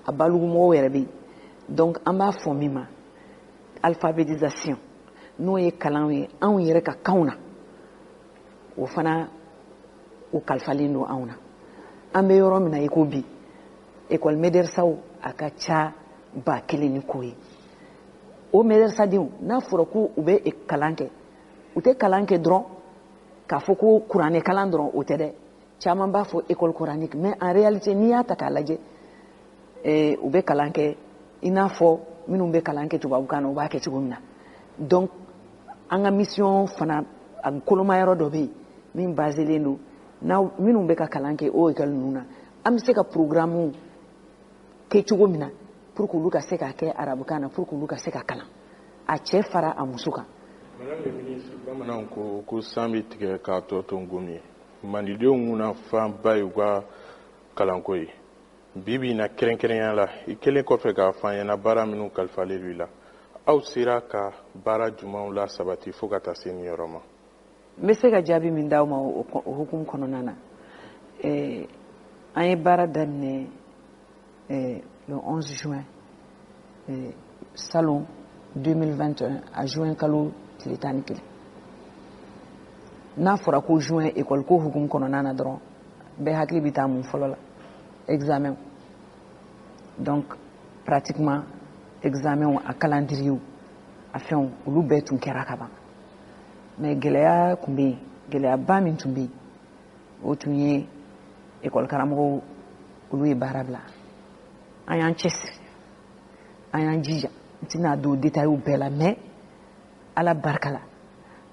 a balugumɔgɔw yɛrɛ bɛ yen. Donc an b'a fɔ min ma alphabétisation, n'o ye kalan ye anw yɛrɛ ka kanw na, o fana o kalifalen don anw na. An bɛ yɔrɔ min na i ko bi, école médersaw a ka ca 1000 ni kɔ ye. O médersadenw, n'a fɔra ko u bɛ kalan kɛ, u tɛ kalan kɛ dɔrɔn k'a fɔ ko kuranɛ kalan dɔrɔn, o tɛ dɛ. Caman b'a fɔ école coranique, mais en réalité, n'i y'a ta k'a lajɛ, u bɛ kalan kɛ i n'a fɔ minnu bɛ kalan kɛ tubabukan na, u b'a kɛ cogo min na. Donc an ka mission fana a kolomayɔrɔ dɔ bɛ yen min baselen don n'aw minnu bɛ ka kalan kɛ o école ninnu na, an bɛ se ka programme kɛ cogo min na pour que olu ka se k'a kɛ arabukan na, pour que olu ka se ka kalan, a cɛ fara a muso kan. Madame le ministre, bamananw ko ko san bɛ tigɛ k'a tɔ to ngomi ye. Malidenw kunna fanba ye u ka kalanko ye bi bi in na. Kɛrɛnkɛrɛnya la, i kɛlen kɔfɛ k'a fɔ an ɲɛna baara minnu kalifalen don i la, aw sera ka baara jumɛnw la sabati fo ka taa se nin yɔrɔ ma? N bɛ se ka jaabi min d'aw ma o hukumu kɔnɔna na, an ye baara daminɛ le 11 juin salon 2021, a juin kalo tile 11. N'a fɔra ko juin, école ko hukumu kɔnɔna na dɔrɔn, bɛɛ hakili bɛ taa mun fɔlɔ la? Examen. Donc pratiquement examen, a calendrier, a fɛnw, olu bɛɛ tun kɛra ka ban. Mais gɛlɛya tun bɛ yen, gɛlɛyaba min tun bɛ yen, o tun ye école karamɔgɔw, olu ye baara bila. An y'an cɛsiri, an y'an jija, n tɛna don détails bɛɛ la, mais Ala barika la,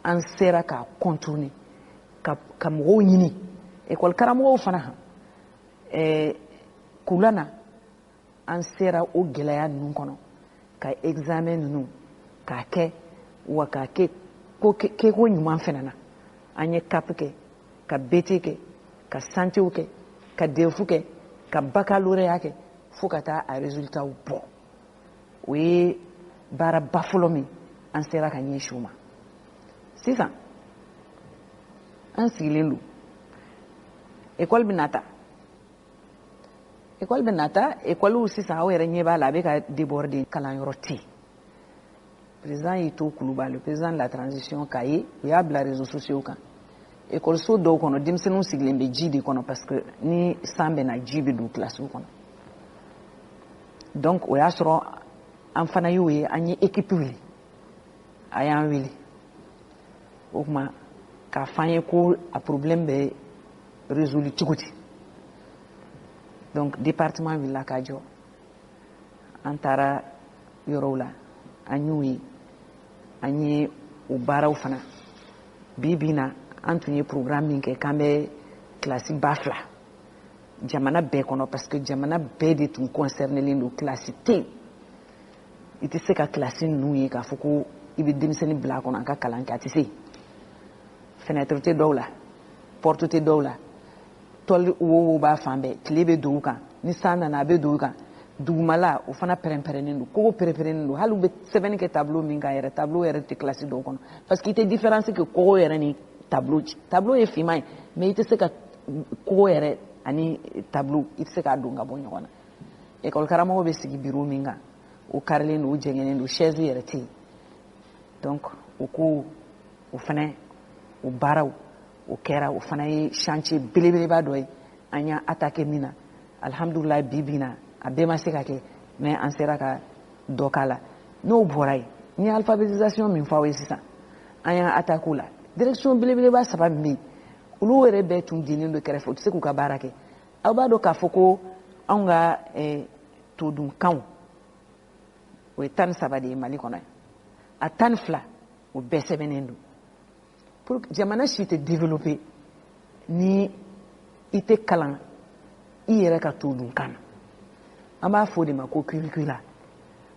an sera k'a contourner ka mɔgɔw ɲini, école karamɔgɔw fana han k'u lana. An sera o gɛlɛya ninnu kɔnɔ ka examen ninnu k'a kɛ, wa k'a kɛ ko kɛko ɲuman fana na. An ye CAP kɛ, ka BT kɛ, ka santew kɛ, ka DEF kɛ, ka baccalauréat kɛ, fo ka taa a résultat bɔ. O ye baaraba fɔlɔ min an sera ka ɲɛsin o ma. Sisan an sigilen don, école bɛ ta, école bɛ nata. École sisan, aw yɛrɛ ɲɛ b'a la, a bɛ ka déborder, kalanyɔrɔ tɛ yen. Président y'i to Kuluba, le président de la transition, k'a ye u y'a bila réseaux sociaux kan, ekɔliso dɔw kɔnɔ, denmisɛnninw sigilen bɛ ji de kɔnɔ, parce que ni san bɛ na, ji bɛ don kilasiw kɔnɔ. Donc o y'a sɔrɔ an fana y'o ye, an ye équipe wuli, a y'an wele o tuma k'a fɔ an ye ko a problème bɛ résolu cogo di. Donc département wulila k'a jɔ. An taara yɔrɔw la, an y'u ye, an ye o baaraw fana. Bi bi na, an tun ye programme min kɛ k'an bɛ kilasi 2000 jamana bɛɛ kɔnɔ, parce que jamana bɛɛ de tun concernélen don. Kilasi tɛ yen, i tɛ se ka kilasi ninnu ye k'a fɔ ko i bɛ denmisɛnnin bila a kɔnɔ a ka kalan kɛ, a tɛ se. Fenêtre tɛ dɔw la, porte tɛ dɔw la, tôle wo wo b'a fan bɛɛ, tile bɛ don u kan, ni san nana a bɛ don u kan. Dugumala o fana pɛrɛn-pɛrɛnnen don, kogo pɛrɛn-pɛrɛnnen don. Hali u bɛ sɛbɛnni kɛ tableau min kan yɛrɛ, tableau yɛrɛ tɛ kilasi dɔw kɔnɔ, parce que i tɛ différence kɛ kogo yɛrɛ ni tableau cɛ. Tableau ye finman ye, mais i tɛ se ka kogo yɛrɛ ani tableau, i tɛ se k'a don ka bɔ ɲɔgɔn na. École karamɔgɔ bɛ sigi bureau min kan, o karilen don, o jɛngɛnnen don, chaise yɛrɛ tɛ yen. Donc o ko o fana, o baaraw o kɛra, o fana ye chantier belebeleba dɔ ye an y'a attaqué min na. Alhamdulilayi, bi bi na a bɛɛ ma se ka kɛ, mais an sera ka dɔ k'a la. N'o bɔra yen, n ye alphabétisation min fɔ aw ye sisan, an y'a attaqué o la. Direction belebeleba saba min bɛ yen, olu yɛrɛ bɛɛ tun dinnen don kɛrɛfɛ, u tɛ se k'u ka baara kɛ. Aw b'a dɔn k'a fɔ ko anw ka todunkanw, o ye 13 de ye Mali kɔnɔ yan. A 12, o bɛɛ sɛbɛnnen don. Pour jamana si tɛ développer ni i tɛ kalan i yɛrɛ ka todunkan na. An b'a fɔ o de ma ko curricula.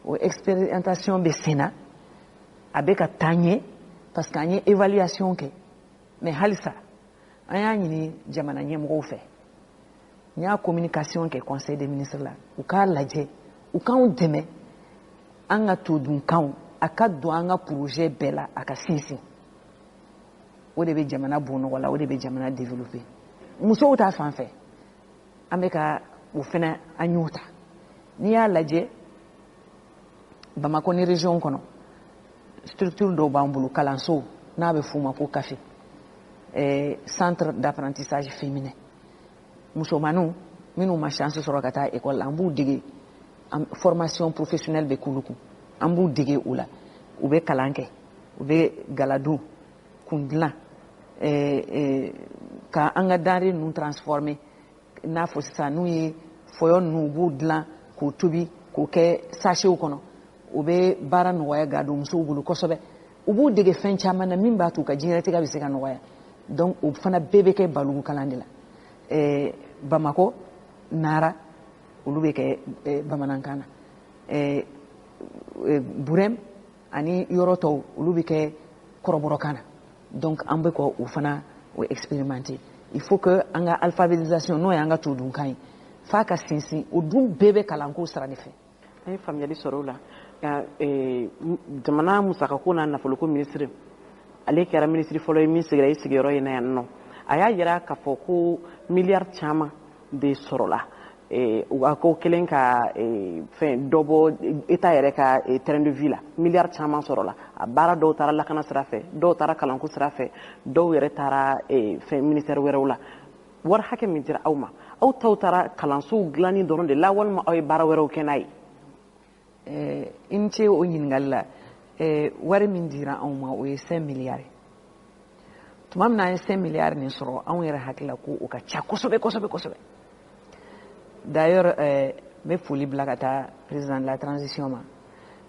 O expérimentation bɛ sen na, a bɛ ka taa ɲɛ, parce que an ye évaluation kɛ. Mais halisa an y'a ɲini jamana ɲɛmɔgɔw fɛ, n y'a communication kɛ conseil des ministres la, u k'a lajɛ, u k'anw dɛmɛ, an ka todunkanw a ka don an ka projet bɛɛ la, a ka sinsin. O de bɛ jamana bɔ nɔgɔ la, o de bɛ jamana développer. Musow ta fan fɛ, an bɛ ka o fana, an y'o ta. N'i y'a lajɛ Bamakɔ ni région kɔnɔ, structure dɔw b'an bolo, kalanso n'a bɛ f'o ma ko CAFE, centre d'apprentissage féminin. Musomaninw minnu ma chance sɔrɔ ka taa école la, an b'u dege, formation professionnelle bɛ k'olu kun, an b'u dege o la. U bɛ kalan kɛ, u bɛ galadon kun dilan, ka an ka denrée ninnu transformer. N'a fɔ sisan n'u ye fɔyɔ ninnu, u b'u dilan k'o tobi k'o kɛ sachetw kɔnɔ, o bɛ baara nɔgɔya gadon musow bolo kosɛbɛ. U b'u dege fɛn caman na min b'a to u ka diɲɛlatigɛ bɛ se ka nɔgɔya. Donc o fana bɛɛ bɛ kɛ baliku kalan de la. Bamakɔ, Nara, olu bɛ kɛ bamanankan na. Burɛm ani yɔrɔ tɔw, olu bɛ kɛ kɔrɔbɔrɔkan na. Donc an bɛ ka o fana o expérimenter. Il faut que an ka alphabétisation, n'o y'an ka todunkan ye, f'a ka sinsin. O dun bɛɛ bɛ kalanko sira de fɛ. An ye faamuyali sɔrɔ o la. Nka jamana musakako n'a nafoloko minisiri, ale kɛra minisiri fɔlɔ ye min sigira i sigiyɔrɔ in na yan nɔ. A y'a yira k'a fɔ ko miliyari caman de sɔrɔla a ko kelen ka fɛn dɔ bɔ État yɛrɛ ka train de vie la. Miliyari caman sɔrɔla a baara dɔw taara lakana sira fɛ, dɔw taara kalanko sira fɛ, dɔw yɛrɛ taara fɛn ministère wɛrɛw la. Wari hakɛ min dira aw ma, aw taw taara kalansow dilanni dɔrɔn de la, walima aw ye baara wɛrɛw kɛ n'a ye? I ni ce o ɲininkali la. Wari min dira anw ma, o ye 5 miliyari. Tuma min na an ye 5 miliyari nin sɔrɔ, anw yɛrɛ hakili la ko o ka ca kosɛbɛ kosɛbɛ kosɛbɛ. D'ailleurs, n bɛ foli bila ka taa président de la transition ma,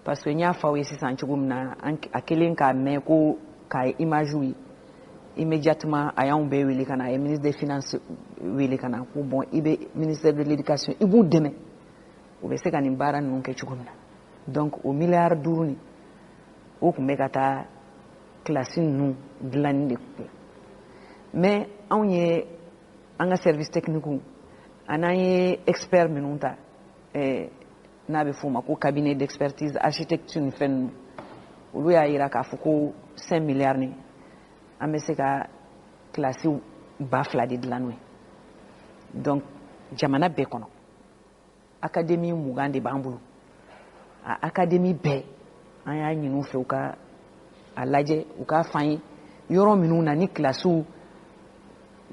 parce que n y'a fɔ aw ye sisan cogo min na, a kɛlen k'a mɛn ko k'a ye image ye, immédiatement a y'anw bɛɛ wele ka na, a ye ministre des Finances wele ka na ko bon, i bɛ ministère de l'Éducation, i b'u dɛmɛ, u bɛ se ka nin baara ninnu kɛ cogo min na. Donc o 5 miliyari nin, o tun bɛ ka taa kilasi ninnu dilanni de kun. Mais anw ye an ka service technique an'an ye expert minnu ta, n'a bɛ f'o ma ko cabinet d'expertise, architecture ni fɛn ninnu, olu y'a yira k'a fɔ ko 5 milliards nin, an bɛ se ka kilasi 2000 de dilan n'o ye. Donc jamana bɛɛ kɔnɔ, académie 20 de b'an bolo. A académie bɛɛ, an y'a ɲini u fɛ u ka a lajɛ, u k'a f'an ye yɔrɔ minnu na ni kilasiw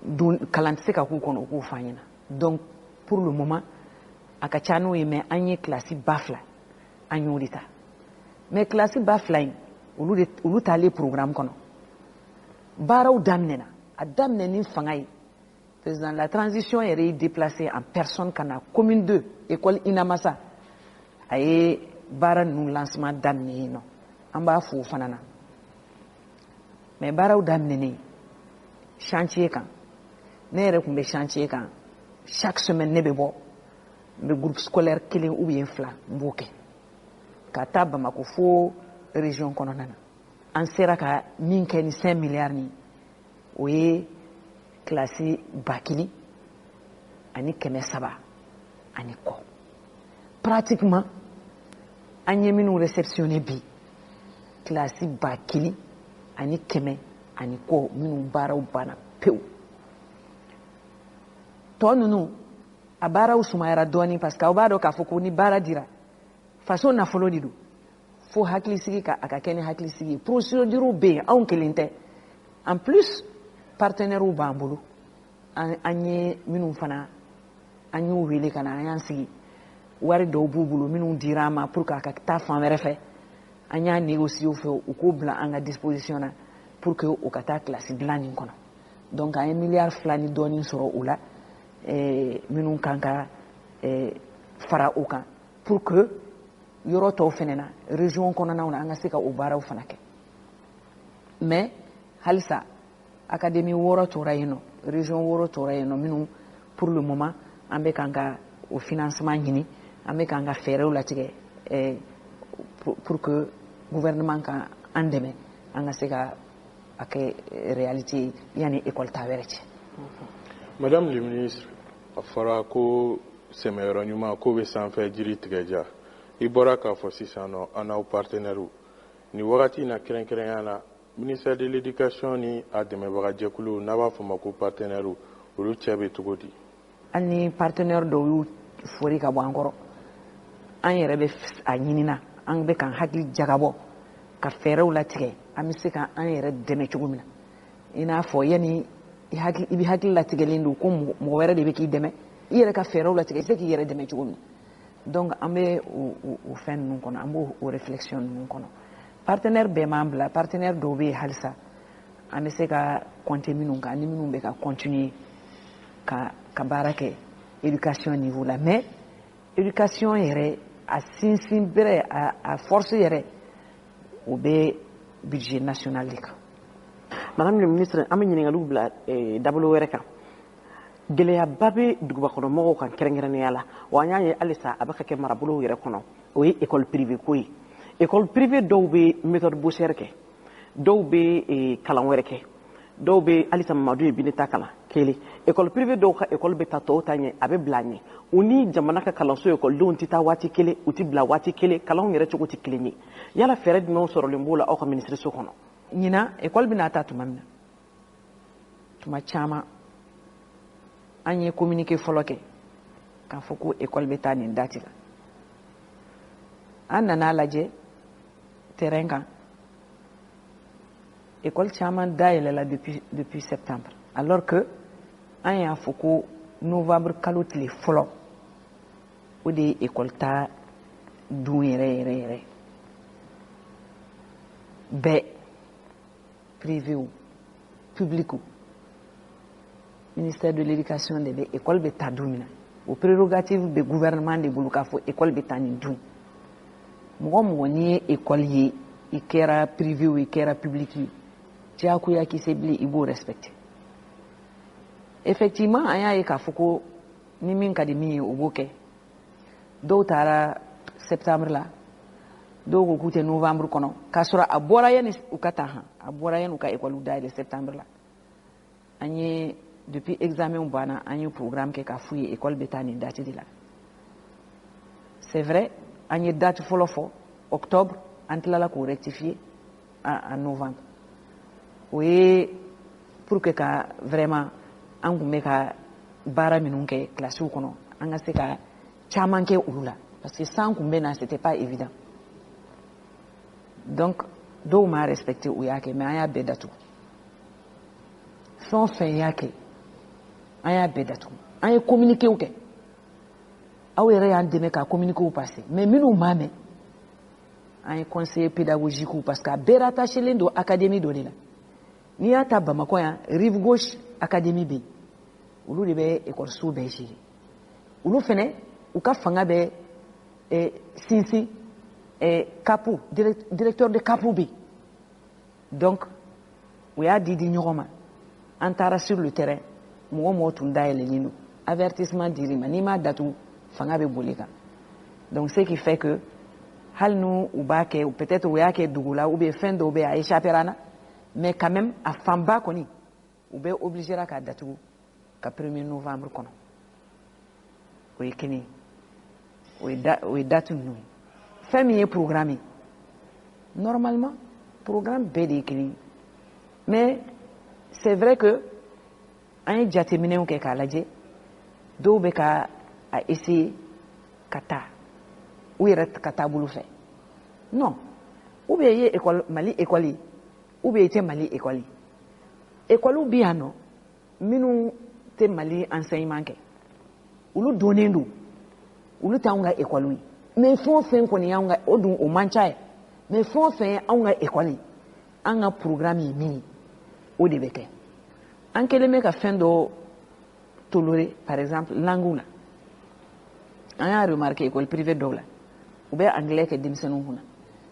don kalan tɛ se ka k'u kɔnɔ, u k'o f'an ɲɛna. Donc pour le moment a ka ca n'o ye, mais an ye kilasi 2000, an y'o de ta. Mais kilasi 2000 in, olu de olu taalen programme kɔnɔ, baaraw daminɛna, a daminɛ ni fanga ye. Président de la transition yɛrɛ y'i déplacé en personne ka na commune 2, école Inamasa. A ye baara ninnu lancement daminɛ yen nɔ, an b'a fo o fana na. Mais baaraw daminɛnen chantier kan, ne yɛrɛ tun bɛ chantier kan chaque semaine. Ne bɛ bɔ, n bɛ groupe scolaire kelen ou bien fila, n b'o kɛ ka taa Bamako fo région kɔnɔna na. An sera ka min kɛ ni 5 milliards nin, o ye kilasi 1300 ani kɔ pratiquement. An ye minnu réceptionné bi, kilasi 1100 ani kɔ minnu baaraw banna pewu. Tɔ ninnu, a baaraw sumayara dɔɔni, parce que aw b'a dɔn k'a fɔ ko ni baara dira, faso nafolo de don, fo hakilisigi ka a ka kɛ ni hakilisigi ye. Procédure bɛ yen, anw kelen tɛ. En plus, partenaires b'an bolo, an ye minnu fana, an y'u wele ka na, an y'an sigi. Wari dɔw b'u bolo minnu dira an ma pour que a ka taa fan wɛrɛ fɛ. An y'a négocier u fɛ, u k'o bila an ka disposition na pour que u ka taa kilasi dilan nin kɔnɔ. Donc an ye miliyari 2 ni dɔɔnin sɔrɔ o la, minnu kan ka fara o kan pour que yɔrɔ tɔw fɛnɛ na, région kɔnɔnaw na, an ka se ka o baaraw fana kɛ. Mais halisa académie wɔɔrɔ tora yen nɔ, région wɔɔrɔ tora yen nɔ, minnu pour le moment an bɛ k'an ka o financement ɲini, an bɛ k'an ka fɛɛrɛw latigɛ pour que gouvernement ka an dɛmɛ, an ka se ka a kɛ réalité ye yanni école ta wɛrɛ cɛ. Madame le ministre, a fɔra ko sɛmɛyɔrɔ ɲuman k'o bɛ sanfɛ jiri tigɛ ja. I bɔra k'a fɔ sisan nɔ, an n'aw partenaires, nin wagati in na, kɛrɛnkɛrɛnya la ministère de l'Éducation ni a dɛmɛbagajɛkulu n'a b'a fɔ ma ko partenaires, olu cɛ bɛ cogo di? Hali ni partenaire dɔw y'u fori ka bɔ an kɔrɔ, an yɛrɛ bɛ a ɲinina, an bɛ k'an hakili jagabɔ ka fɛɛrɛw latigɛ an bɛ se ka an yɛrɛ dɛmɛ cogo min na. I n'a fɔ yanni i bɛ hakili latigɛlen don ko mɔgɔ wɛrɛ de bɛ k'i dɛmɛ, i yɛrɛ ka fɛɛrɛw latigɛ i bɛ se k'i yɛrɛ dɛmɛ cogo min na. Donc an bɛ o fɛn ninnu kɔnɔ, an b'o réflexion ninnu kɔnɔ. Partenaire bɛɛ m'an bila, partenaire dɔw bɛ yen halisa an bɛ se ka compter minnu kan, ni minnu bɛ ka continuer ka baara kɛ éducation niveau la. Mais éducation yɛrɛ, a sinsin bɛrɛ, a force yɛrɛ, o bɛ budget national de kan. Madame le ministre, an bɛ ɲininkaliw bila dabolo wɛrɛ kan. Gɛlɛyaba bɛ dugubakɔnɔmɔgɔw kan kɛrɛnkɛrɛnnenya la wa, an y'a ye halisa a bɛ ka kɛ marabolow yɛrɛ kɔnɔ, o ye école privée ko ye. École privée dɔw bɛ méthode Bosser kɛ, dɔw bɛ kalan wɛrɛ kɛ, dɔw bɛ halisa Mamadu ye Bineta kalan kelen. École privée dɔw ka école bɛ taa tɔw ta ɲɛ, a bɛ bila ɲɛ. U ni jamana ka kalanso ekɔlidenw tɛ taa waati kelen, u tɛ bila waati kelen, kalanw yɛrɛ cogo tɛ kelen ye. Yala fɛɛrɛ jumɛnw sɔrɔlen b'o la aw ka minisiriso kɔnɔ? Ɲinan, école bɛna ta tuma min na, tuma caman an ye communiqué fɔlɔ kɛ k'a fɔ ko école bɛ taa nin date la. An nana lajɛ terrain kan, école caman dayɛlɛla depuis septembre, alors que an y'a fɔ ko novembre kalo tile fɔlɔ, o de ye école ta dun yɛrɛ yɛrɛ yɛrɛ bɛɛ, privé o, public o. Ministère de l'Éducation de bɛ école bɛ taa don min na, o prérogative bɛ gouvernement de bolo k'a fɔ école bɛ taa nin dun. Mɔgɔ mɔgɔ n'i ye école ye, i kɛra privé o, i kɛra public ye, diyagoya k'i se bilen i b'o respecter. Effectivement, an y'a ye k'a fɔ ko ni min ka di min ye, o b'o kɛ. Dɔw taara septembre la, dɔw ko k'u tɛ novembre kɔnɔ, k'a sɔrɔ a bɔra yanni u ka taa han, a bɔra yanni u ka école dayɛlɛ septembre la. An ye depuis examen banna, an ye programme kɛ k'a f'u ye école bɛ taa nin date de la. C'est vrai, an ye date fɔlɔ fɔ octobre, an tilala k'o rectifier en novembre. O ye pour que ka vraiment an tun bɛ ka baara minnu kɛ kilasiw kɔnɔ, an ka se ka caman kɛ olu la, parce que san kun bɛ na, c'était pas évident. Donc dɔw m'a respecté, u y'a kɛ, mais an y'a bɛɛ datugu. Fɛn o fɛn y'a kɛ, an y'a bɛɛ datugu. An ye communiqué kɛ, aw yɛrɛ y'an dɛmɛ ka communiqué passer. Mais minnu m'a mɛn, an ye conseiller pédagogique, parce que a bɛɛ rattachelen don académie dɔ de la. N'i y'a ta Bamakɔ yan, Rive Gauche académie bɛ yen, olu de bɛ ekɔliso bɛɛ gérer. Olu fɛnɛ, u ka fanga bɛ sinsin CAP, directeur de CAP bɛ yen. Donc u y'a di di ɲɔgɔn ma, an taara sur le terrain, mɔgɔ mɔgɔ tun dayɛlɛlen don, avertissement dir'i ma, n'i m'a datugu, fanga bɛ boli kan. Donc ce qui fait que hali n'u u b'a kɛ, peut-être u y'a kɛ dugu la ou bien fɛn dɔw bɛ yen, a échappé an na, mais quand même a fanba kɔni, u bɛ obligé k'a datugu ka 1er novembre kɔnɔ. O ye kelen ye, o ye date ninnu ye. Fɛn min ye programme ye, normalement programme bɛɛ de ye kelen ye, mais c'est vrai que an ye jateminɛw kɛ k'a lajɛ, dɔw bɛ ka a essayer ka taa u yɛrɛ ka taabolo fɛ. Non, ou bien i ye école Mali école ye, ou bien i tɛ Mali école ye. École bi yan nɔ minnu tɛ Mali enseignement kɛ, olu donnen don, olu t'anw ka école ye. Mais fɛn o fɛn kɔni y'anw ka, o dun o man ca ye, mais fɛn o fɛn ye anw ka école ye, an ka programme ye min ye, o de bɛ kɛ. An kɛlen bɛ ka fɛn dɔ tolérer, par exemple langue la, an y'a remarqué école privée dɔw la, u bɛ anglais kɛ denmisɛnninw kunna.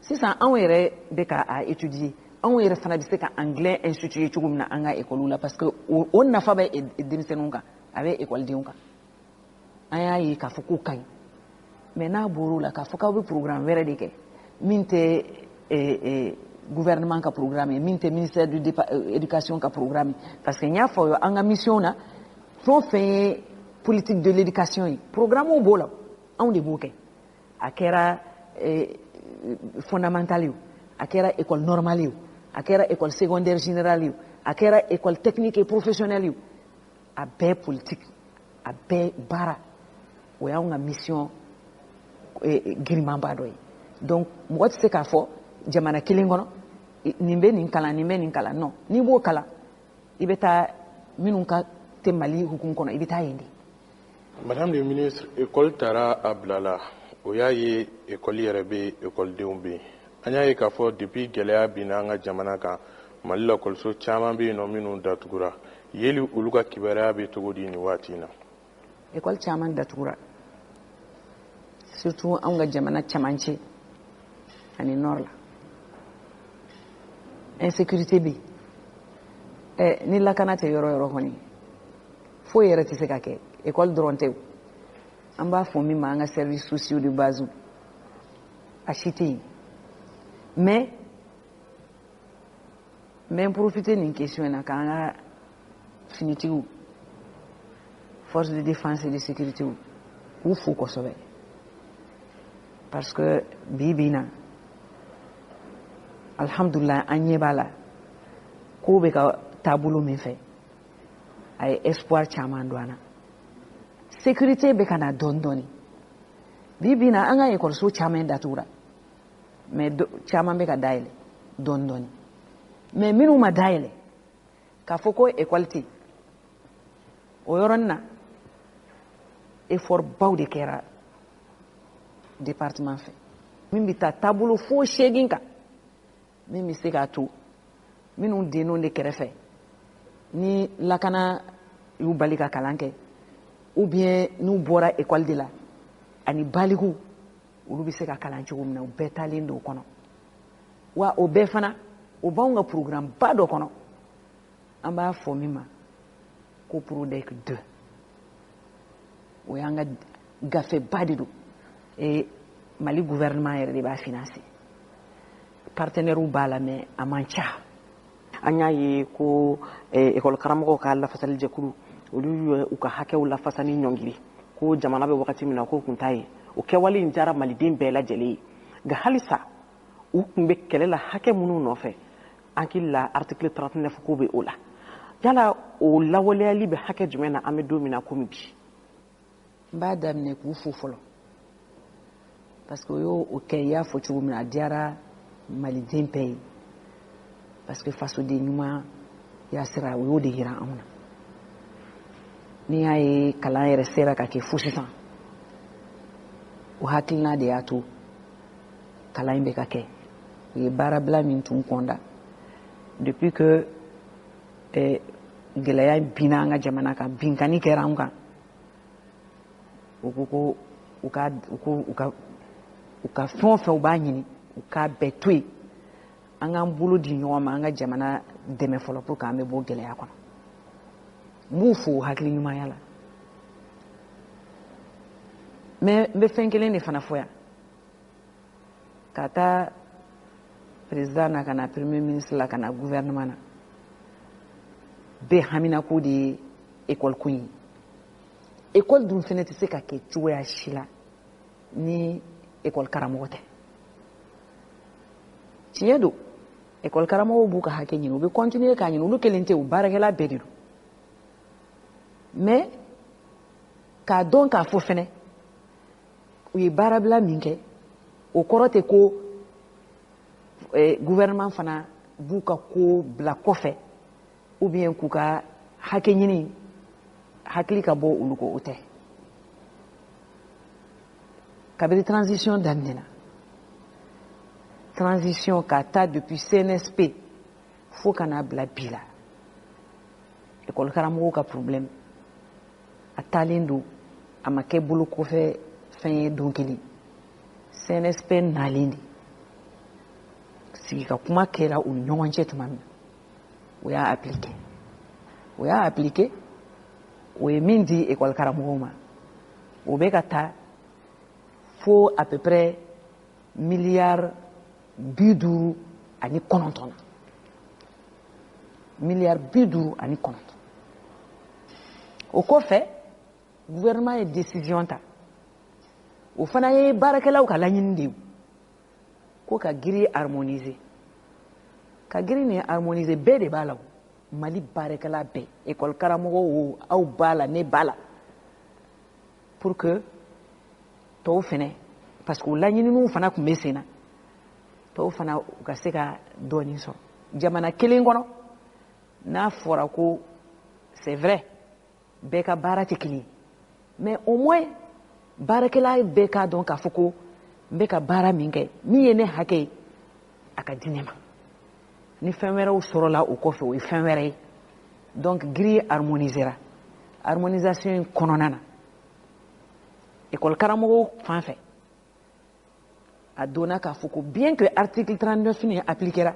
Sisan anw yɛrɛ bɛ ka a étudier, anw yɛrɛ fana bɛ se ka anglais instituer cogo min na an ka école la, parce que o nafa bɛ denmisɛnninw kan, a bɛ écoledenw kan. An y'a ye k'a fɔ k'o ka ɲi, mais n'a bɔr'o la k'a fɔ k'aw bɛ programme wɛrɛ de kɛ min tɛ gouvernement ka programme ye, min tɛ ministère de l'éducation ka programme ye, parce que n y'a fɔ aw ye, an ka mission na, fɛn o fɛn ye politique de l'éducation ye, programme b'o la, anw de b'o kɛ. A kɛra fondamental ye o, a kɛra école normale ye o, a kɛra école secondaire générale ye o, a kɛra école technique et professionnelle ye o, a bɛɛ politique, a bɛɛ baara, o y'anw ka mission girimanba dɔ ye. Donc mɔgɔ tɛ se k'a fɔ jamana kelen kɔnɔ nin bɛ nin kalan, nin bɛ nin kalan. Non, n'i b'o kalan, i bɛ taa minnu ka tɛ Mali hukumu kɔnɔ, i bɛ taa yen de. Madame le ministre, école taara a bila la, o y'a ye école yɛrɛ bɛ, écoledenw bɛ yen. An y'a ye k'a fɔ depuis gɛlɛya binna an ka jamana kan, Mali lakɔliso caman bɛ yen nɔ minnu datugura. Yeli olu ka kibaruya bɛ cogo di nin waati in na? École caman datugura, surtout anw ka jamana camancɛ ani nord la, insécurité bɛ yen. Ɛ ni lakana tɛ yɔrɔ yɔrɔ kɔni, foyi yɛrɛ tɛ se ka kɛ, école dɔrɔn tɛ o. An b'a fɔ min ma an ka services sociaux de base, a si tɛ yen. Mais n bɛ n profiter nin question in na k'an ka finitigiw, force de défense et de sécurité, k'u fo kosɛbɛ, parce que bi bi in na, alhamdulilah, an ɲɛ b'a la ko bɛ ka taabolo min fɛ, a ye espoir caman don an na. Sécurité bɛ ka na dɔɔni dɔɔni. Bi bi in na, an ka ekɔliso caman datugura, mais caman bɛ ka dayɛlɛ dɔɔni dɔɔni. Mais minnu ma dayɛlɛ, k'a fɔ ko ekɔli tɛ yen, o yɔrɔnin na, effort baw de kɛra département fɛ min bɛ taa taabolo fo 8 kan, min bɛ se k'a to minnu denn'o de kɛrɛfɛ, ni lakana y'u bali ka kalan kɛ, ou bien n'u bɔra école de la, ani baliku, olu bɛ se ka kalan cogo min na, u bɛɛ taalen don o kɔnɔ. Wa o bɛɛ fana, o b'anw ka programme ba dɔ kɔnɔ, an b'a fɔ min ma ko PRODEC 2. O y'an ka gafeba de don et Mali gouvernement yɛrɛ de b'a financer, partenaires b'a la, mais a man ca. An y'a ye ko ekɔli karamɔgɔw ka lafasali jɛkulu, olu ye u ka hakɛw lafasa ni ɲɔngiri ko jamana bɛ wagati min na, k'o kun t'a ye. O kɛwale in diyara maliden bɛɛ lajɛlen ye, nka halisa u tun bɛ kɛlɛ la hakɛ minnu nɔfɛ, an hakili la article 39 ko bɛ o la. Yala o lawaleyali bɛ hakɛ jumɛn na an bɛ don min na komi bi? N b'a daminɛ k'u fo fɔlɔ, parce que o y'o kɛ, i y'a fɔ cogo min na, a diyara maliden bɛɛ ye, parce que fasoden ɲuman ya sira, o y'o de yira anw na. N'i y'a ye kalan yɛrɛ sera ka kɛ fo sisan, o hakilina de y'a to kalan in bɛ ka kɛ. U ye baarabila min tun kɔnda depuis que gɛlɛya binna an ka jamana kan, binkani kɛra an kan, u ko ko u ka u ko u ka U ka fɛn o fɛn u b'a ɲini, u k'a bɛɛ to yen, an k'an bolo di ɲɔgɔn ma, an ka jamana dɛmɛ fɔlɔ pour que an bɛ bɔ gɛlɛya kɔnɔ. N b'u fo hakili ɲumanya la, mais n bɛ fɛn kelen de fana fɔ yan, ka taa président na, ka na premier ministre la, ka na gouvernement na, bɛɛ haminako de ye école ko in ye. École dun fɛnɛ tɛ se ka kɛ cogoya si la ni école karamɔgɔ tɛ. Tiɲɛ don, école karamɔgɔw b'u ka hakɛ ɲini, u bɛ continuer k'a ɲini, olu kelen tɛ, u baarakɛla bɛɛ de don. Mais k'a dɔn k'a fɔ fɛnɛ u ye baarabila min kɛ, o kɔrɔ tɛ ko gouvernement fana b'u ka ko bila kɔfɛ ou bien k'u ka hakɛ ɲini hakili ka bɔ olu kɔ, o tɛ. Kabini transition daminɛna, transition ka taa depuis CNSP fo ka n'a bila bi la, école karamɔgɔw ka problème a taalen don, a ma kɛ bolo kɔfɛ fɛn ye don kelen. CNSP nalen de sigi ka kuma kɛra u ni ɲɔgɔn cɛ tuma min na, o y'a appliqué, o y'a appliqué, o ye min di école karamɔgɔw ma, o bɛ ka taa fo à peu près miliyari 59 na, miliyari 59. O kɔfɛ, gouvernement ye décision ta, o fana ye baarakɛlaw ka laɲini de ye, ko ka grille harmoniser. Ka grille nin harmoniser, bɛɛ de b'a la, o Mali baarakɛla bɛɛ, école karamɔgɔ o, aw b'a la, ne b'a la, pour que tɔw fɛnɛ, parce que o laɲininiw fana tun bɛ sen na, tɔw fana u ka se ka dɔɔnin sɔrɔ jamana kelen kɔnɔ. N'a fɔra ko c'est vrai, bɛɛ ka baara tɛ kelen ye, mais au moins baarakɛla bɛɛ k'a dɔn k'a fɔ ko n bɛ ka baara min kɛ, min ye ne hakɛ ye, a ka di ne ma. Ni fɛn wɛrɛw sɔrɔla o kɔfɛ, o ye fɛn wɛrɛ ye. Donc grille harmonisera. Harmonisation in kɔnɔna na, école karamɔgɔw fan fɛ, a donna k'a fɔ ko bien que article 39 nin appliquera,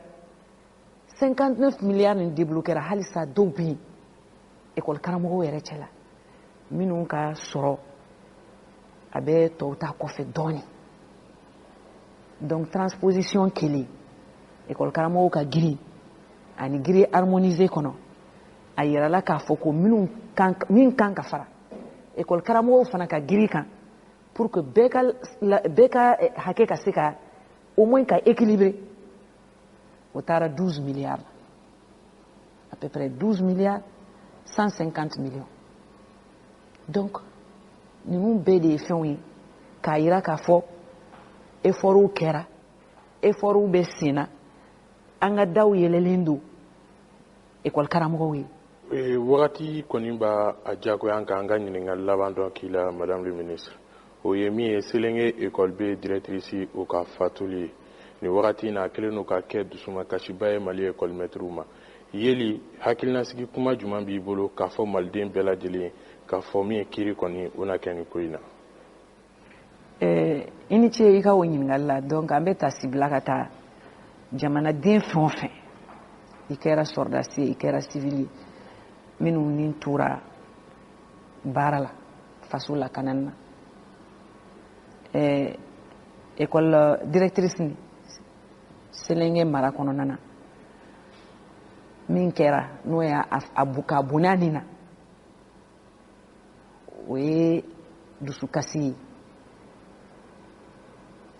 59 milliards nin débloquera, halisa dɔw bɛ yen école karamɔgɔw yɛrɛ cɛ la minnu ka sɔrɔ a bɛ tɔw ta kɔfɛ dɔɔnin. Donc transposition kelen, école karamɔgɔw ka grille ani grille harmonisée kɔnɔ, a yirala k'a fɔ ko minnu kan, min kan ka fara école karamɔgɔw fana ka grille kan pour que bɛɛ ka hakɛ ka se ka au moins ka équilibrer, o taara 12 milliards la, à peu près 12 milliards 150 millions. Donc ninnu bɛɛ de ye fɛnw ye k'a yira k'a fɔ effortw kɛra, effortw bɛ sen na, an ka daw yɛlɛlen don école karamɔgɔw ye. Wagati kɔni b'a a diyagoya an kan, an ka ɲininkali laban dɔ k'i la, madame le ministre. O ye min ye, Selenge école B directrice, o ka fatuli ye nin wagati in na, a kɛlen don ka kɛ dusumakasiba ye Mali école maître ma. Yeli hakilinasigi kuma jumɛn b'i bolo k'a fɔ maliden bɛɛ lajɛlen ye, k'a fɔ min ye kiiri kɔni o na kɛ nin ko in na? I ni ce i ka o ɲininkali la. Donc an bɛ tasibila ka taa jamanaden fɛn o fɛn, i kɛra sɔrɔdasi ye, i kɛra civil ye, minnu ni tora baara la faso lakanani na. École directrice ni Selenge mara kɔnɔna na, min kɛra n'o y'a a k'a bonya nin na, o ye dusukasi ye.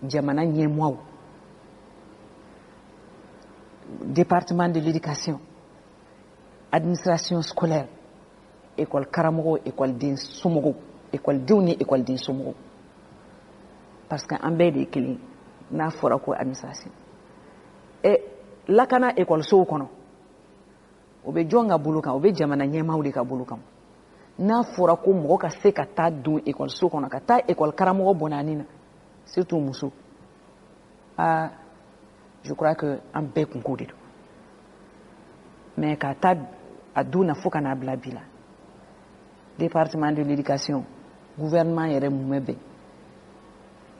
Jamana ɲɛmaaw, département de l'éducation, administration scolaire, école karamɔgɔw, école somɔgɔw, école ni école somɔgɔw, parce que an bɛɛ de ye kelen. N'a fɔra ko administration ɛ lakana ekɔlisow kɔnɔ, o bɛ jɔn ka bolo kan? O bɛ jamana ɲɛmaaw de ka bolo kan. N'a fɔra ko mɔgɔ ka se ka taa don ekɔliso kɔnɔ ka taa ekɔli karamɔgɔ bɔnna na, surtout muso, aa, je crois que an bɛɛ kunko de don. Mais ka taa a don na fo ka n'a bila bi la, département de l'éducation, gouvernement yɛrɛ mumɛ bɛɛ.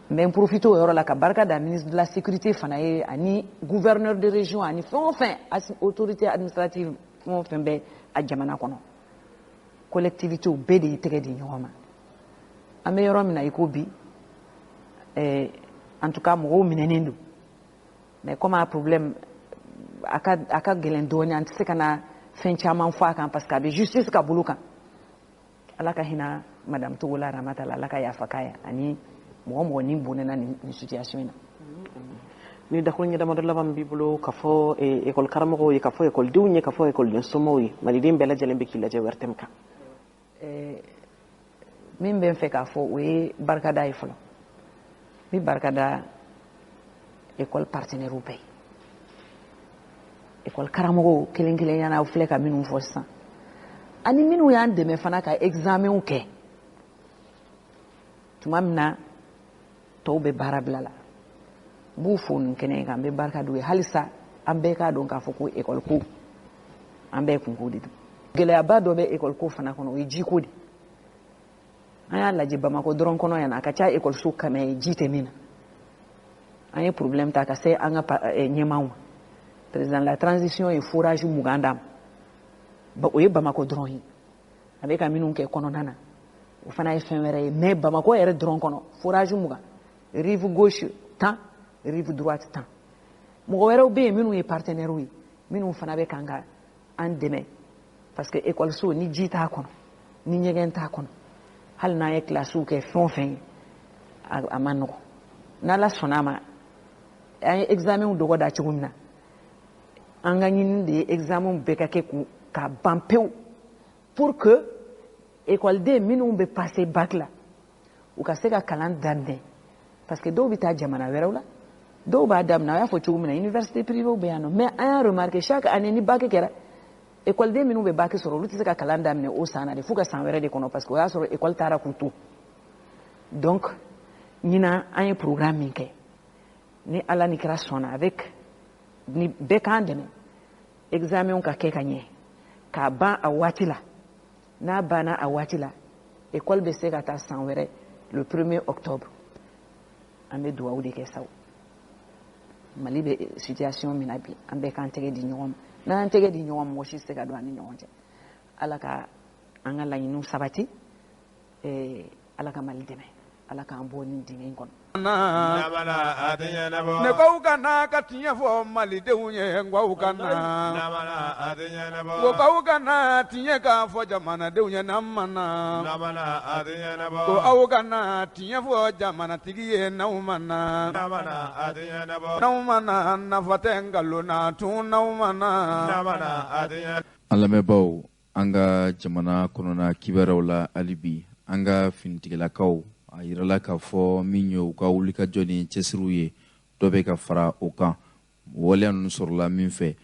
N bɛ n profiter o yɔrɔ la ka barika da ministre de la sécurité fana ye, ani gouverneur de région, ani fɛn o fɛn autorité administrative fɛn o fɛn bɛ a jamana kɔnɔ, collectivités bɛɛ de y'i tɛgɛ di ɲɔgɔn ma. An bɛ yɔrɔ min na i ko bi, en tout cas mɔgɔw minɛnen don, mais comme a problème a ka gɛlɛn dɔɔnin, an tɛ se ka na fɛn caman fɔ a kan parce que a bɛ justice ka bolo kan. Ala ka hinɛ madame Togola Ramata la, Ala ka yafa k'a ye, ani mɔgɔ mɔgɔ ni bɔnɛna nin situation in na. Ni dakuruɲɛ damadɔ laban b'i bolo ka fɔ école karamɔgɔw ye, ka fɔ écoledenw ye, ka fɔ écoleden somɔgɔw ye, maliden bɛɛ lajɛlen bɛ k'i lajɛ ORTM kan. Min bɛ n fɛ k'a fɔ, o ye barikada ye fɔlɔ. N bɛ barikada école partenaire bɛɛ ye, école karamɔgɔw kelen kelenya na, aw filɛ ka minnu fɔ sisan, ani minnu y'an dɛmɛ fana ka examenw kɛ tuma min na tɔw bɛ baara bila la. N b'u fo nin kɛnɛ in kan, n bɛ barika d'u ye. Halisa an bɛɛ k'a dɔn k'a fɔ ko école ko, an bɛɛ kunko de don. Gɛlɛyaba dɔ bɛ école ko fana kɔnɔ, o ye jiko de. An y'a lajɛ Bamakɔ dɔrɔn kɔnɔ yan, a ka ca école 100 ye ji tɛ min na. An ye problème ta ka se an ka ɲɛmaaw ma. Président de la transition ye forage 20 d'an ma, o ye Bamakɔ dɔrɔn ye. A bɛ ka minnu kɛ kɔnɔna na, o fana ye fɛn wɛrɛ ye, mais Bamakɔ yɛrɛ dɔrɔn kɔnɔ, forage 20, rive gauche 10, rive droite 10. Mɔgɔ wɛrɛw bɛ yen minnu ye partenaires ye, minnu fana bɛ kan ka an dɛmɛ, parce que école ni ji t'a kɔnɔ, ni ɲɛgɛn t'a kɔnɔ, hali n'an ye kilasiw kɛ fɛn o fɛn ye, a ma nɔgɔn. N'Ala sɔnna a ma, an ye examenw dɔgɔ da cogo min na, an ka ɲini de ye examenw bɛɛ ka kɛ k'a ban pewu, pour que écoleden minnu bɛ passer bac la, u ka se ka kalan daminɛ, parce que dɔw bɛ taa jamana wɛrɛw la, dɔw b'a daminɛ. A y'a fɔ cogo min na, université privée bɛ yan nɔ, mais an y'a remarqué, chaque année ni bac kɛra, écoleden minnu bɛ bac sɔrɔ, olu tɛ se ka kalan daminɛ o san na de, f'u ka san wɛrɛ de kɔnɔ, parce que o y'a sɔrɔ école taara k'u to. Donc ɲinan an ye programme min kɛ, ni Ala ni kɛra sɔnna, avec ni bɛɛ k'an dɛmɛ, examenw ka kɛ ka ɲɛ k'a ban a waati la. N'a banna a waati la, école bɛ se ka taa san wɛrɛ le 1er octobre. An bɛ dugawu de kɛ sa. Mali bɛ situation min na bi, an bɛɛ k'an tɛgɛ di ɲɔgɔn ma. N'an y'an tɛgɛ di ɲɔgɔn ma, mɔgɔ si tɛ se ka don an ni ɲɔgɔn cɛ. Ala ka an ka laɲiniw sabati, Ala ka Mali dɛmɛ, Ala k'an bɔ nin dingɛ in kɔnɔ. Ne k'aw ka na ka tiɲɛ fɔ malidenw ye, n k'aw ka na, ko k'aw ka na tiɲɛ k'a fɔ jamanadenw ye, n'an ma na, ko aw ka na tiɲɛ fɔ jamanatigi ye, n'aw ma na, n'aw ma na, nafa tɛ nkalon na tun, n'aw ma na. An lamɛnbaaw, an ka jamana kɔnɔna kibaruyaw la, hali bi an ka finitigilakaw a yirala k'a fɔ min ye u ka wulikajɔ ni cɛsiriw ye, dɔ bɛ ka fara o kan. Waleya ninnu sɔrɔla min fɛ,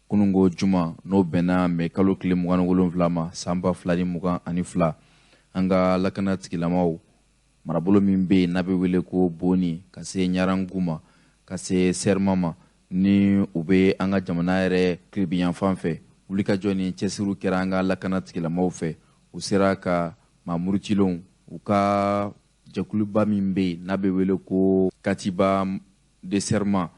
kununko juma, n'o bɛnna mɛ kalo tile 27 ma, san 2022, an ka lakana tigilamaw, marabolo min bɛ yen n'a bɛ wele ko Boni, ka se Ɲarangu ma, ka se Sɛrima ma, ni u bɛ an ka jamana yɛrɛ tilebinyanfan fɛ, wulikajɔ ni cɛsiriw kɛra an ka lakana tigilamaw fɛ. U sera ka maa murutilenw u ka jɛkuluba min bɛ yen n'a bɛ wele ko Katiba de Serma,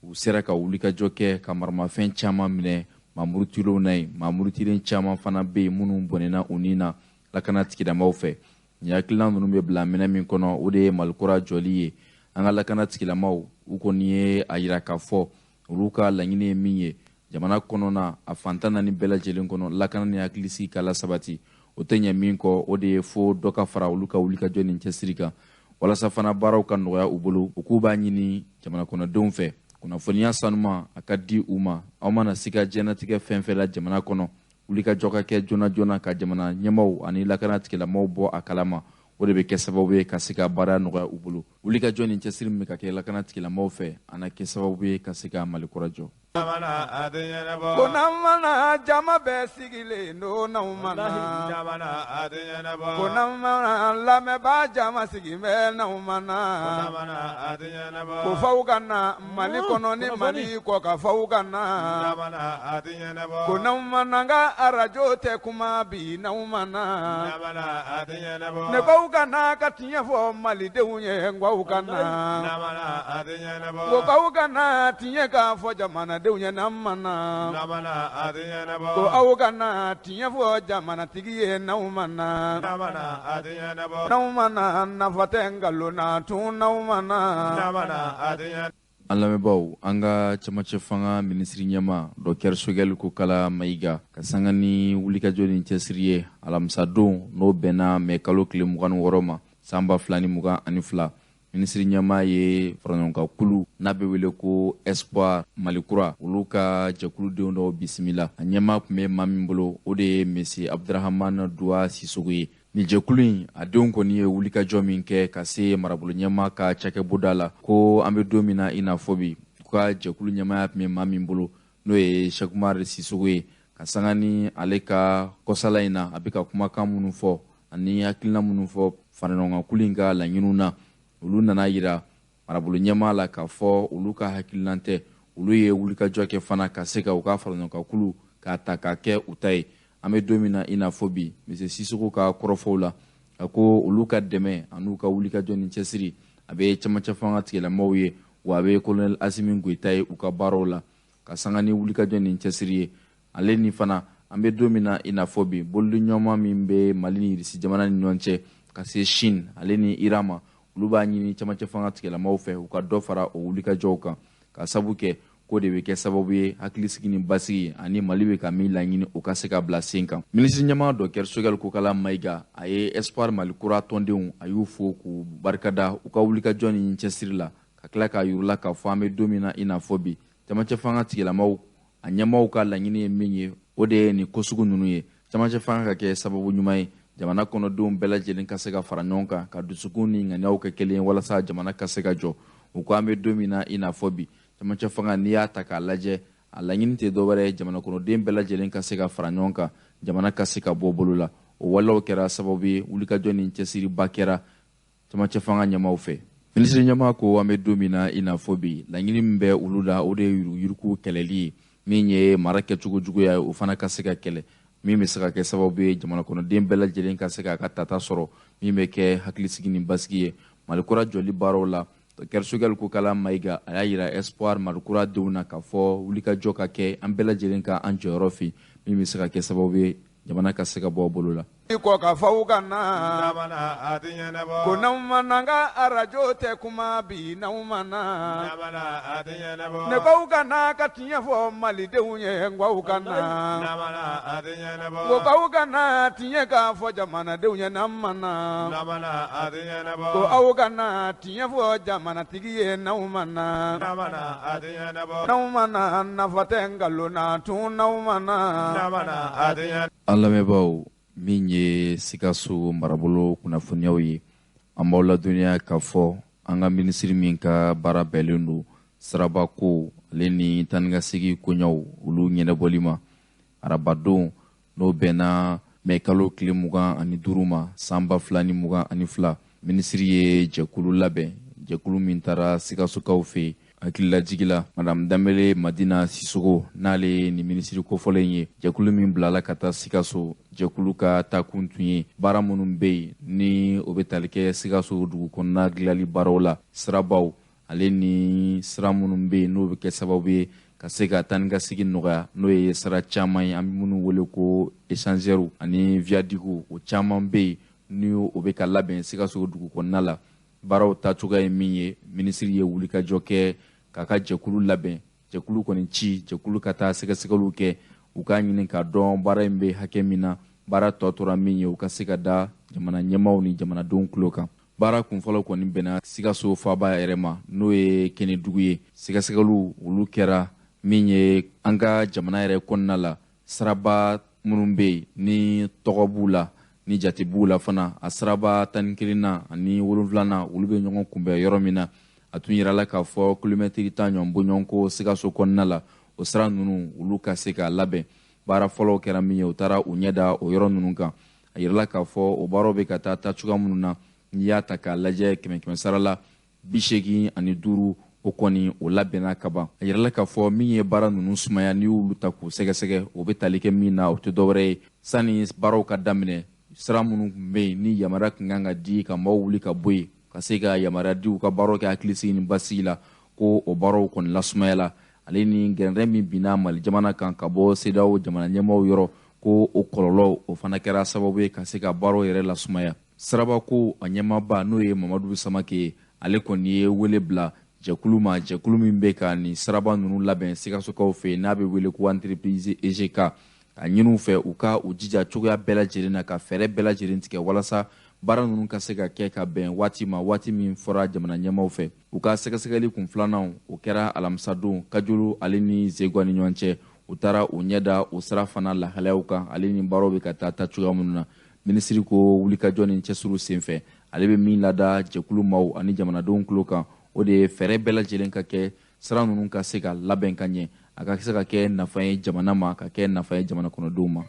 u sera ka wulikajɔ kɛ ka maramafɛn caman minɛ maa murutilenw na yen. Maa murutilen caman fana bɛ yen minnu bɔnɛna u ni na lakana tigilamaw fɛ. Nin hakilina ninnu bɛ bila minɛ min kɔnɔ, o de ye Malikura jɔli ye. An ka lakana tigilamaw, u kɔni ye a yira k'a fɔ olu ka laɲini ye min ye jamana kɔnɔna a fantan naani bɛɛ lajɛlen kɔnɔ, lakana ni hakilisigi ka lasabati, o tɛ ɲɛ min kɔ, o de ye fo dɔ ka fara olu ka wulikajɔ ni cɛsiri kan, walasa fana baaraw ka nɔgɔya u bolo. U k'u b'a ɲini jamana kɔnɔdenw fɛ, kunnafoniya sanuma a ka di u ma. Aw mana siga diɲɛnatigɛ fɛn fɛn la jamana kɔnɔ, wulikajɔ ka kɛ joona joona ka jamana ɲɛmaw ani lakana tigilamaw bɔ a kalama. O de bɛ kɛ sababu ye ka se ka baara nɔgɔya u bolo. Wulikajɔ ni cɛsiri min bɛ ka kɛ lakana tigilamaw fɛ, a na kɛ sababu ye ka se ka Mali kura jɔ. Ko n'an mana jama bɛɛ sigilen don, n'anw mana, ko n'an mana lamɛnbaa jama sigi bɛ, n'anw mana, ko f'aw ka na Mali kɔnɔ ni Mali kɔ ka, f'aw ka na, ko n'anw mana n ka arajo tɛ kuma bi, n'anw mana, ne k'aw ka na ka tiɲɛ fɔ malidenw ye, n k'aw k'aw ka na ko k'aw ka na tiɲɛ k'a fɔ jamanadenw ye n'an ma na ko aw ka na tiɲɛ fɔ jamanatigi ye n'aw ma na n'aw ma na nafa tɛ nkalon na tun n'aw ma na. An lamɛnbaaw, an ka cɛmancɛ fanga minisiri ɲɛmaa Dɔkitɛri Sogɛli Kokala Mayiga ka sanga ni wulikajɔ ni cɛsiri ye alamisadon, n'o bɛnna mɛ kalo tile 26 ma san 2022, minisiri ɲɛmaa ye faraɲɔgɔnkan kulu n'a bɛ wele ko Espoir Mali Kura, olu ka jɛkuludenw dɔw bisimila. A ɲɛmaa tun bɛ maa min bolo, o de ye Mesi Abdurahamane Duwa Sisogo ye. Nin jɛkulu in a denw kɔni ye wulikajɔ min kɛ ka se marabolo ɲɛmaa ka cakɛbonda la, ko an bɛ don min na i n'a fɔ bi, u ka jɛkulu ɲɛmaaya tun bɛ maa min bolo, n'o ye Sɛkumari Sisogo ye. Ka sanga ni ale ka kɔsala in na, a bɛ ka kumakan minnu fɔ ani hakilina minnu fɔ faraɲɔgɔnkankulu in ka laɲiniw na, olu nana yira marabolo ɲɛmaa la k'a fɔ olu ka hakilina tɛ. Olu ye wulikajɔ kɛ fana ka se ka u ka faraɲɔgɔnkankulu k'a ta k'a kɛ u ta ye. An bɛ don min na i n'a fɔ bi, Misi Sisoko ka kɔrɔfɔw la, a ko olu ka dɛmɛ an'u ka wulikajɔ ni cɛsiri a bɛ cɛmancɛ fanga tigilamɔgɔw ye, wa a bɛ Kolonɛli Asimi Goyita ye u ka baaraw la, ka sanga ni wulikajɔ ni cɛsiri ye. Ale ni fana, an bɛ don min na i n'a fɔ bi, bolodiɲɔgɔnma min bɛ Mali ni Irisi jamana ni ɲɔgɔn cɛ ka se Chine ale ni Iran ma, olu b'a ɲini cɛmancɛ fanga tigilamɔgɔw fɛ u ka dɔ fara o wulikajɔw kan, ka sabu kɛ k'o de bɛ kɛ sababu ye hakilisigi ni basigi ani Mali bɛ ka min laɲini, o ka se ka bila sen kan. Minisiri ɲɛmaa Dɔkitɛri Sogɛli Kokala Mayiga, a ye Espoir Mali Kura tɔndenw, a y'u fo k'u barikada u ka wulikajɔ ni cɛsiri la, ka tila k'a yir'u k'a fɔ an bɛ don min na i n'a fɔ bi, cɛmancɛ fanga tigilamɔgɔw a ɲɛmaaw ka laɲini ye min ye, o de ye nin ko sugu ninnu ye. Cɛmancɛ fanga ka kɛ sababu ɲuman ye jamana kɔnɔdenw bɛɛ lajɛlen ka se ka fara ɲɔgɔn kan, ka dusukun ni ŋaniyaw kɛ kelen ye walasa jamana ka se ka jɔ. U ko an bɛ don min na i n'a fɔ bi, cɛmancɛ fanga, n'i y'a ta k'a lajɛ, a laɲini tɛ dɔwɛrɛ ye jamana kɔnɔden bɛɛ lajɛlen ka se ka fara ɲɔgɔn kan, jamana ka se ka bɔ bolo la. O waleyaw kɛra sababu ye wulikajɔ ni cɛsiriba kɛra cɛmancɛ fanga ɲɛmaaw fɛ. Minisiri ɲɛmaa ko an bɛ don min na i n'a fɔ bi, laɲini min bɛ olu la, o de ye yuruguyurugu kɛlɛli ye, min ye mara kɛcogo juguya ye, o fana ka se ka kɛlɛ, min bɛ se ka kɛ sababu ye jamana kɔnɔden bɛɛ lajɛlen ka se k'a ka tata sɔrɔ, min bɛ kɛ hakilisigi ni basigi ye Mali Kura jɔli baaraw la. Dɔkitɛri Sogɛli Kokala Mayiga, a y'a yira Espoir Mali Kura denw na k'a fɔ wulikajɔ ka kɛ, an bɛɛ lajɛlen ka an jɔyɔrɔ fi, min bɛ se ka kɛ sababu ye jamana ka se ka bɔ bolo la. Kɔ ka fɔ ka na ko n'aw ma na ka arajo tɛ kuma bi, n'aw ma na ne k'aw ka na ka tiɲɛ fɔ malidenw ye, k'aw ka na ko k'aw ka na tiɲɛ k'a fɔ jamanadenw ye, n'aw ma na ko aw ka na tiɲɛ fɔ jamanatigi ye, n'aw ma na n'aw ma na nafa tɛ nkalon na tun, n'aw ma na. An lamɛnbaaw, min ye Sikaso marabolo kunnafoniyaw ye, an b'aw ladɔnniya k'a fɔ an ka minisiri min ka baara bɛnnen don sirabako ale ni taanikasegin koɲɛw olu ɲɛnabɔli ma, arabadon n'o bɛnna mɛ kalo tile 25 ma san 2022, minisiri ye jɛkulu labɛn, jɛkulu min taara Sikasokaw fɛ yen. Hakililajigi la, Madame Danbele Madina Sisogo, n'ale ye nin minisiri kofɔlen ye, jɛkulu min bilala ka taa Sikaso, jɛkulu ka taakun tun ye baara minnu bɛ yen ni o bɛ tali kɛ Sikaso dugu kɔnɔna dilanli baaraw la, sirabaw ale ni sira minnu bɛ yen n'o bɛ kɛ sababu ye ka se ka taa ni ka segin nɔgɔya, n'o ye sira caman ye an bɛ minnu wele ko échangeurs ani viaducs, o caman bɛ yen ni o bɛ ka labɛn Sikaso dugu kɔnɔna la. Baaraw taacogoya ye min ye, minisiri ye wulikajɔ kɛ k'a ka jɛkulu labɛn, jɛkulu kɔni ci, jɛkulu ka taa sɛgɛsɛgɛliw kɛ, u k'a ɲini k'a dɔn baara in bɛ hakɛ min na, baara tɔ tora min ye, u ka se ka da jamana ɲɛmaaw ni jamanadenw tulo kan. Baara kunfɔlɔ kɔni bɛnna Sikaso faaba yɛrɛ ma, n'o ye Kɛnɛdugu ye. Sɛgɛsɛgɛliw olu kɛra min ye an ka jamana yɛrɛ kɔnɔna la, siraba minnu bɛ yen ni tɔgɔ b'u la ni jate b'u la fana, a siraba 11nan ani 7nan olu bɛ ɲɔgɔn kunbɛn yɔrɔ min na, a tun yirala k'a fɔ kilomɛtiri 10 ɲɔgɔn bɔɲɔgɔnko Sikaso kɔnɔna la, o sira ninnu olu ka se k'a labɛn. Baara fɔlɔw kɛra min ye, u taara u ɲɛ da o yɔrɔ ninnu kan. A yirala k'a fɔ o baaraw bɛ ka taa cogoya minnu na, n'i y'a ta k'a lajɛ 100 sara la, 85 o kɔni o labɛnna ka ban. A yirala k'a fɔ min ye baara ninnu sumaya, n'i y'olu ta k'u sɛgɛsɛgɛ, o bɛ tali kɛ min na, o tɛ dɔwɛrɛ ye sanni baaraw ka daminɛ, sira minnu tun bɛ yen ni yamaruya tun kan ka di ka maaw wuli ka bɔ yen, ka se ka yamaruya di u ka baaraw kɛ hakilisigi ni basigi la, ko o baaraw kɔni lasumayala. Ale ni gɛrɛntɛ min binna Mali jamana kan ka bɔ CEDEAO jamana ɲɛmaaw yɔrɔ, ko o kɔlɔlɔ o fana kɛra sababu ye ka se ka baaraw yɛrɛ lasumaya. Sirabako a ɲɛmaaba, n'o ye Mamadu Samake ye, ale kɔni ye wele bila jɛkulu ma, jɛkulu min bɛ ka nin siraba ninnu labɛn Sikasokaw fɛ yen, n'a bɛ wele ko entreprise EGK, ka ɲini u fɛ u ka u jija cogoya bɛɛ lajɛlen na, ka fɛɛrɛ bɛɛ lajɛlen tigɛ walasa baara ninnu ka se ka kɛ ka bɛn waati ma, waati min fɔra jamana ɲɛmaaw fɛ. U ka sɛgɛsɛgɛli kun filanan, o kɛra alamisadon Kajolo ale ni Zegwa ni ɲɔgɔn cɛ. U taara u ɲɛ da o sira fana lahalayaw kan, ale ni baaraw bɛ ka taa taa cogoya minnu na. Minisiri ko wulikajɔ ni cɛsiriw senfɛ, ale bɛ min lada jɛkulu maaw ani jamanadenw tulo kan, o de ye fɛɛrɛ bɛɛ lajɛlen ka kɛ sira ninnu ka se ka labɛn ka ɲɛ, a ka se ka kɛ nafa ye jamana ma, ka kɛ nafa ye jamana kɔnɔdenw ma.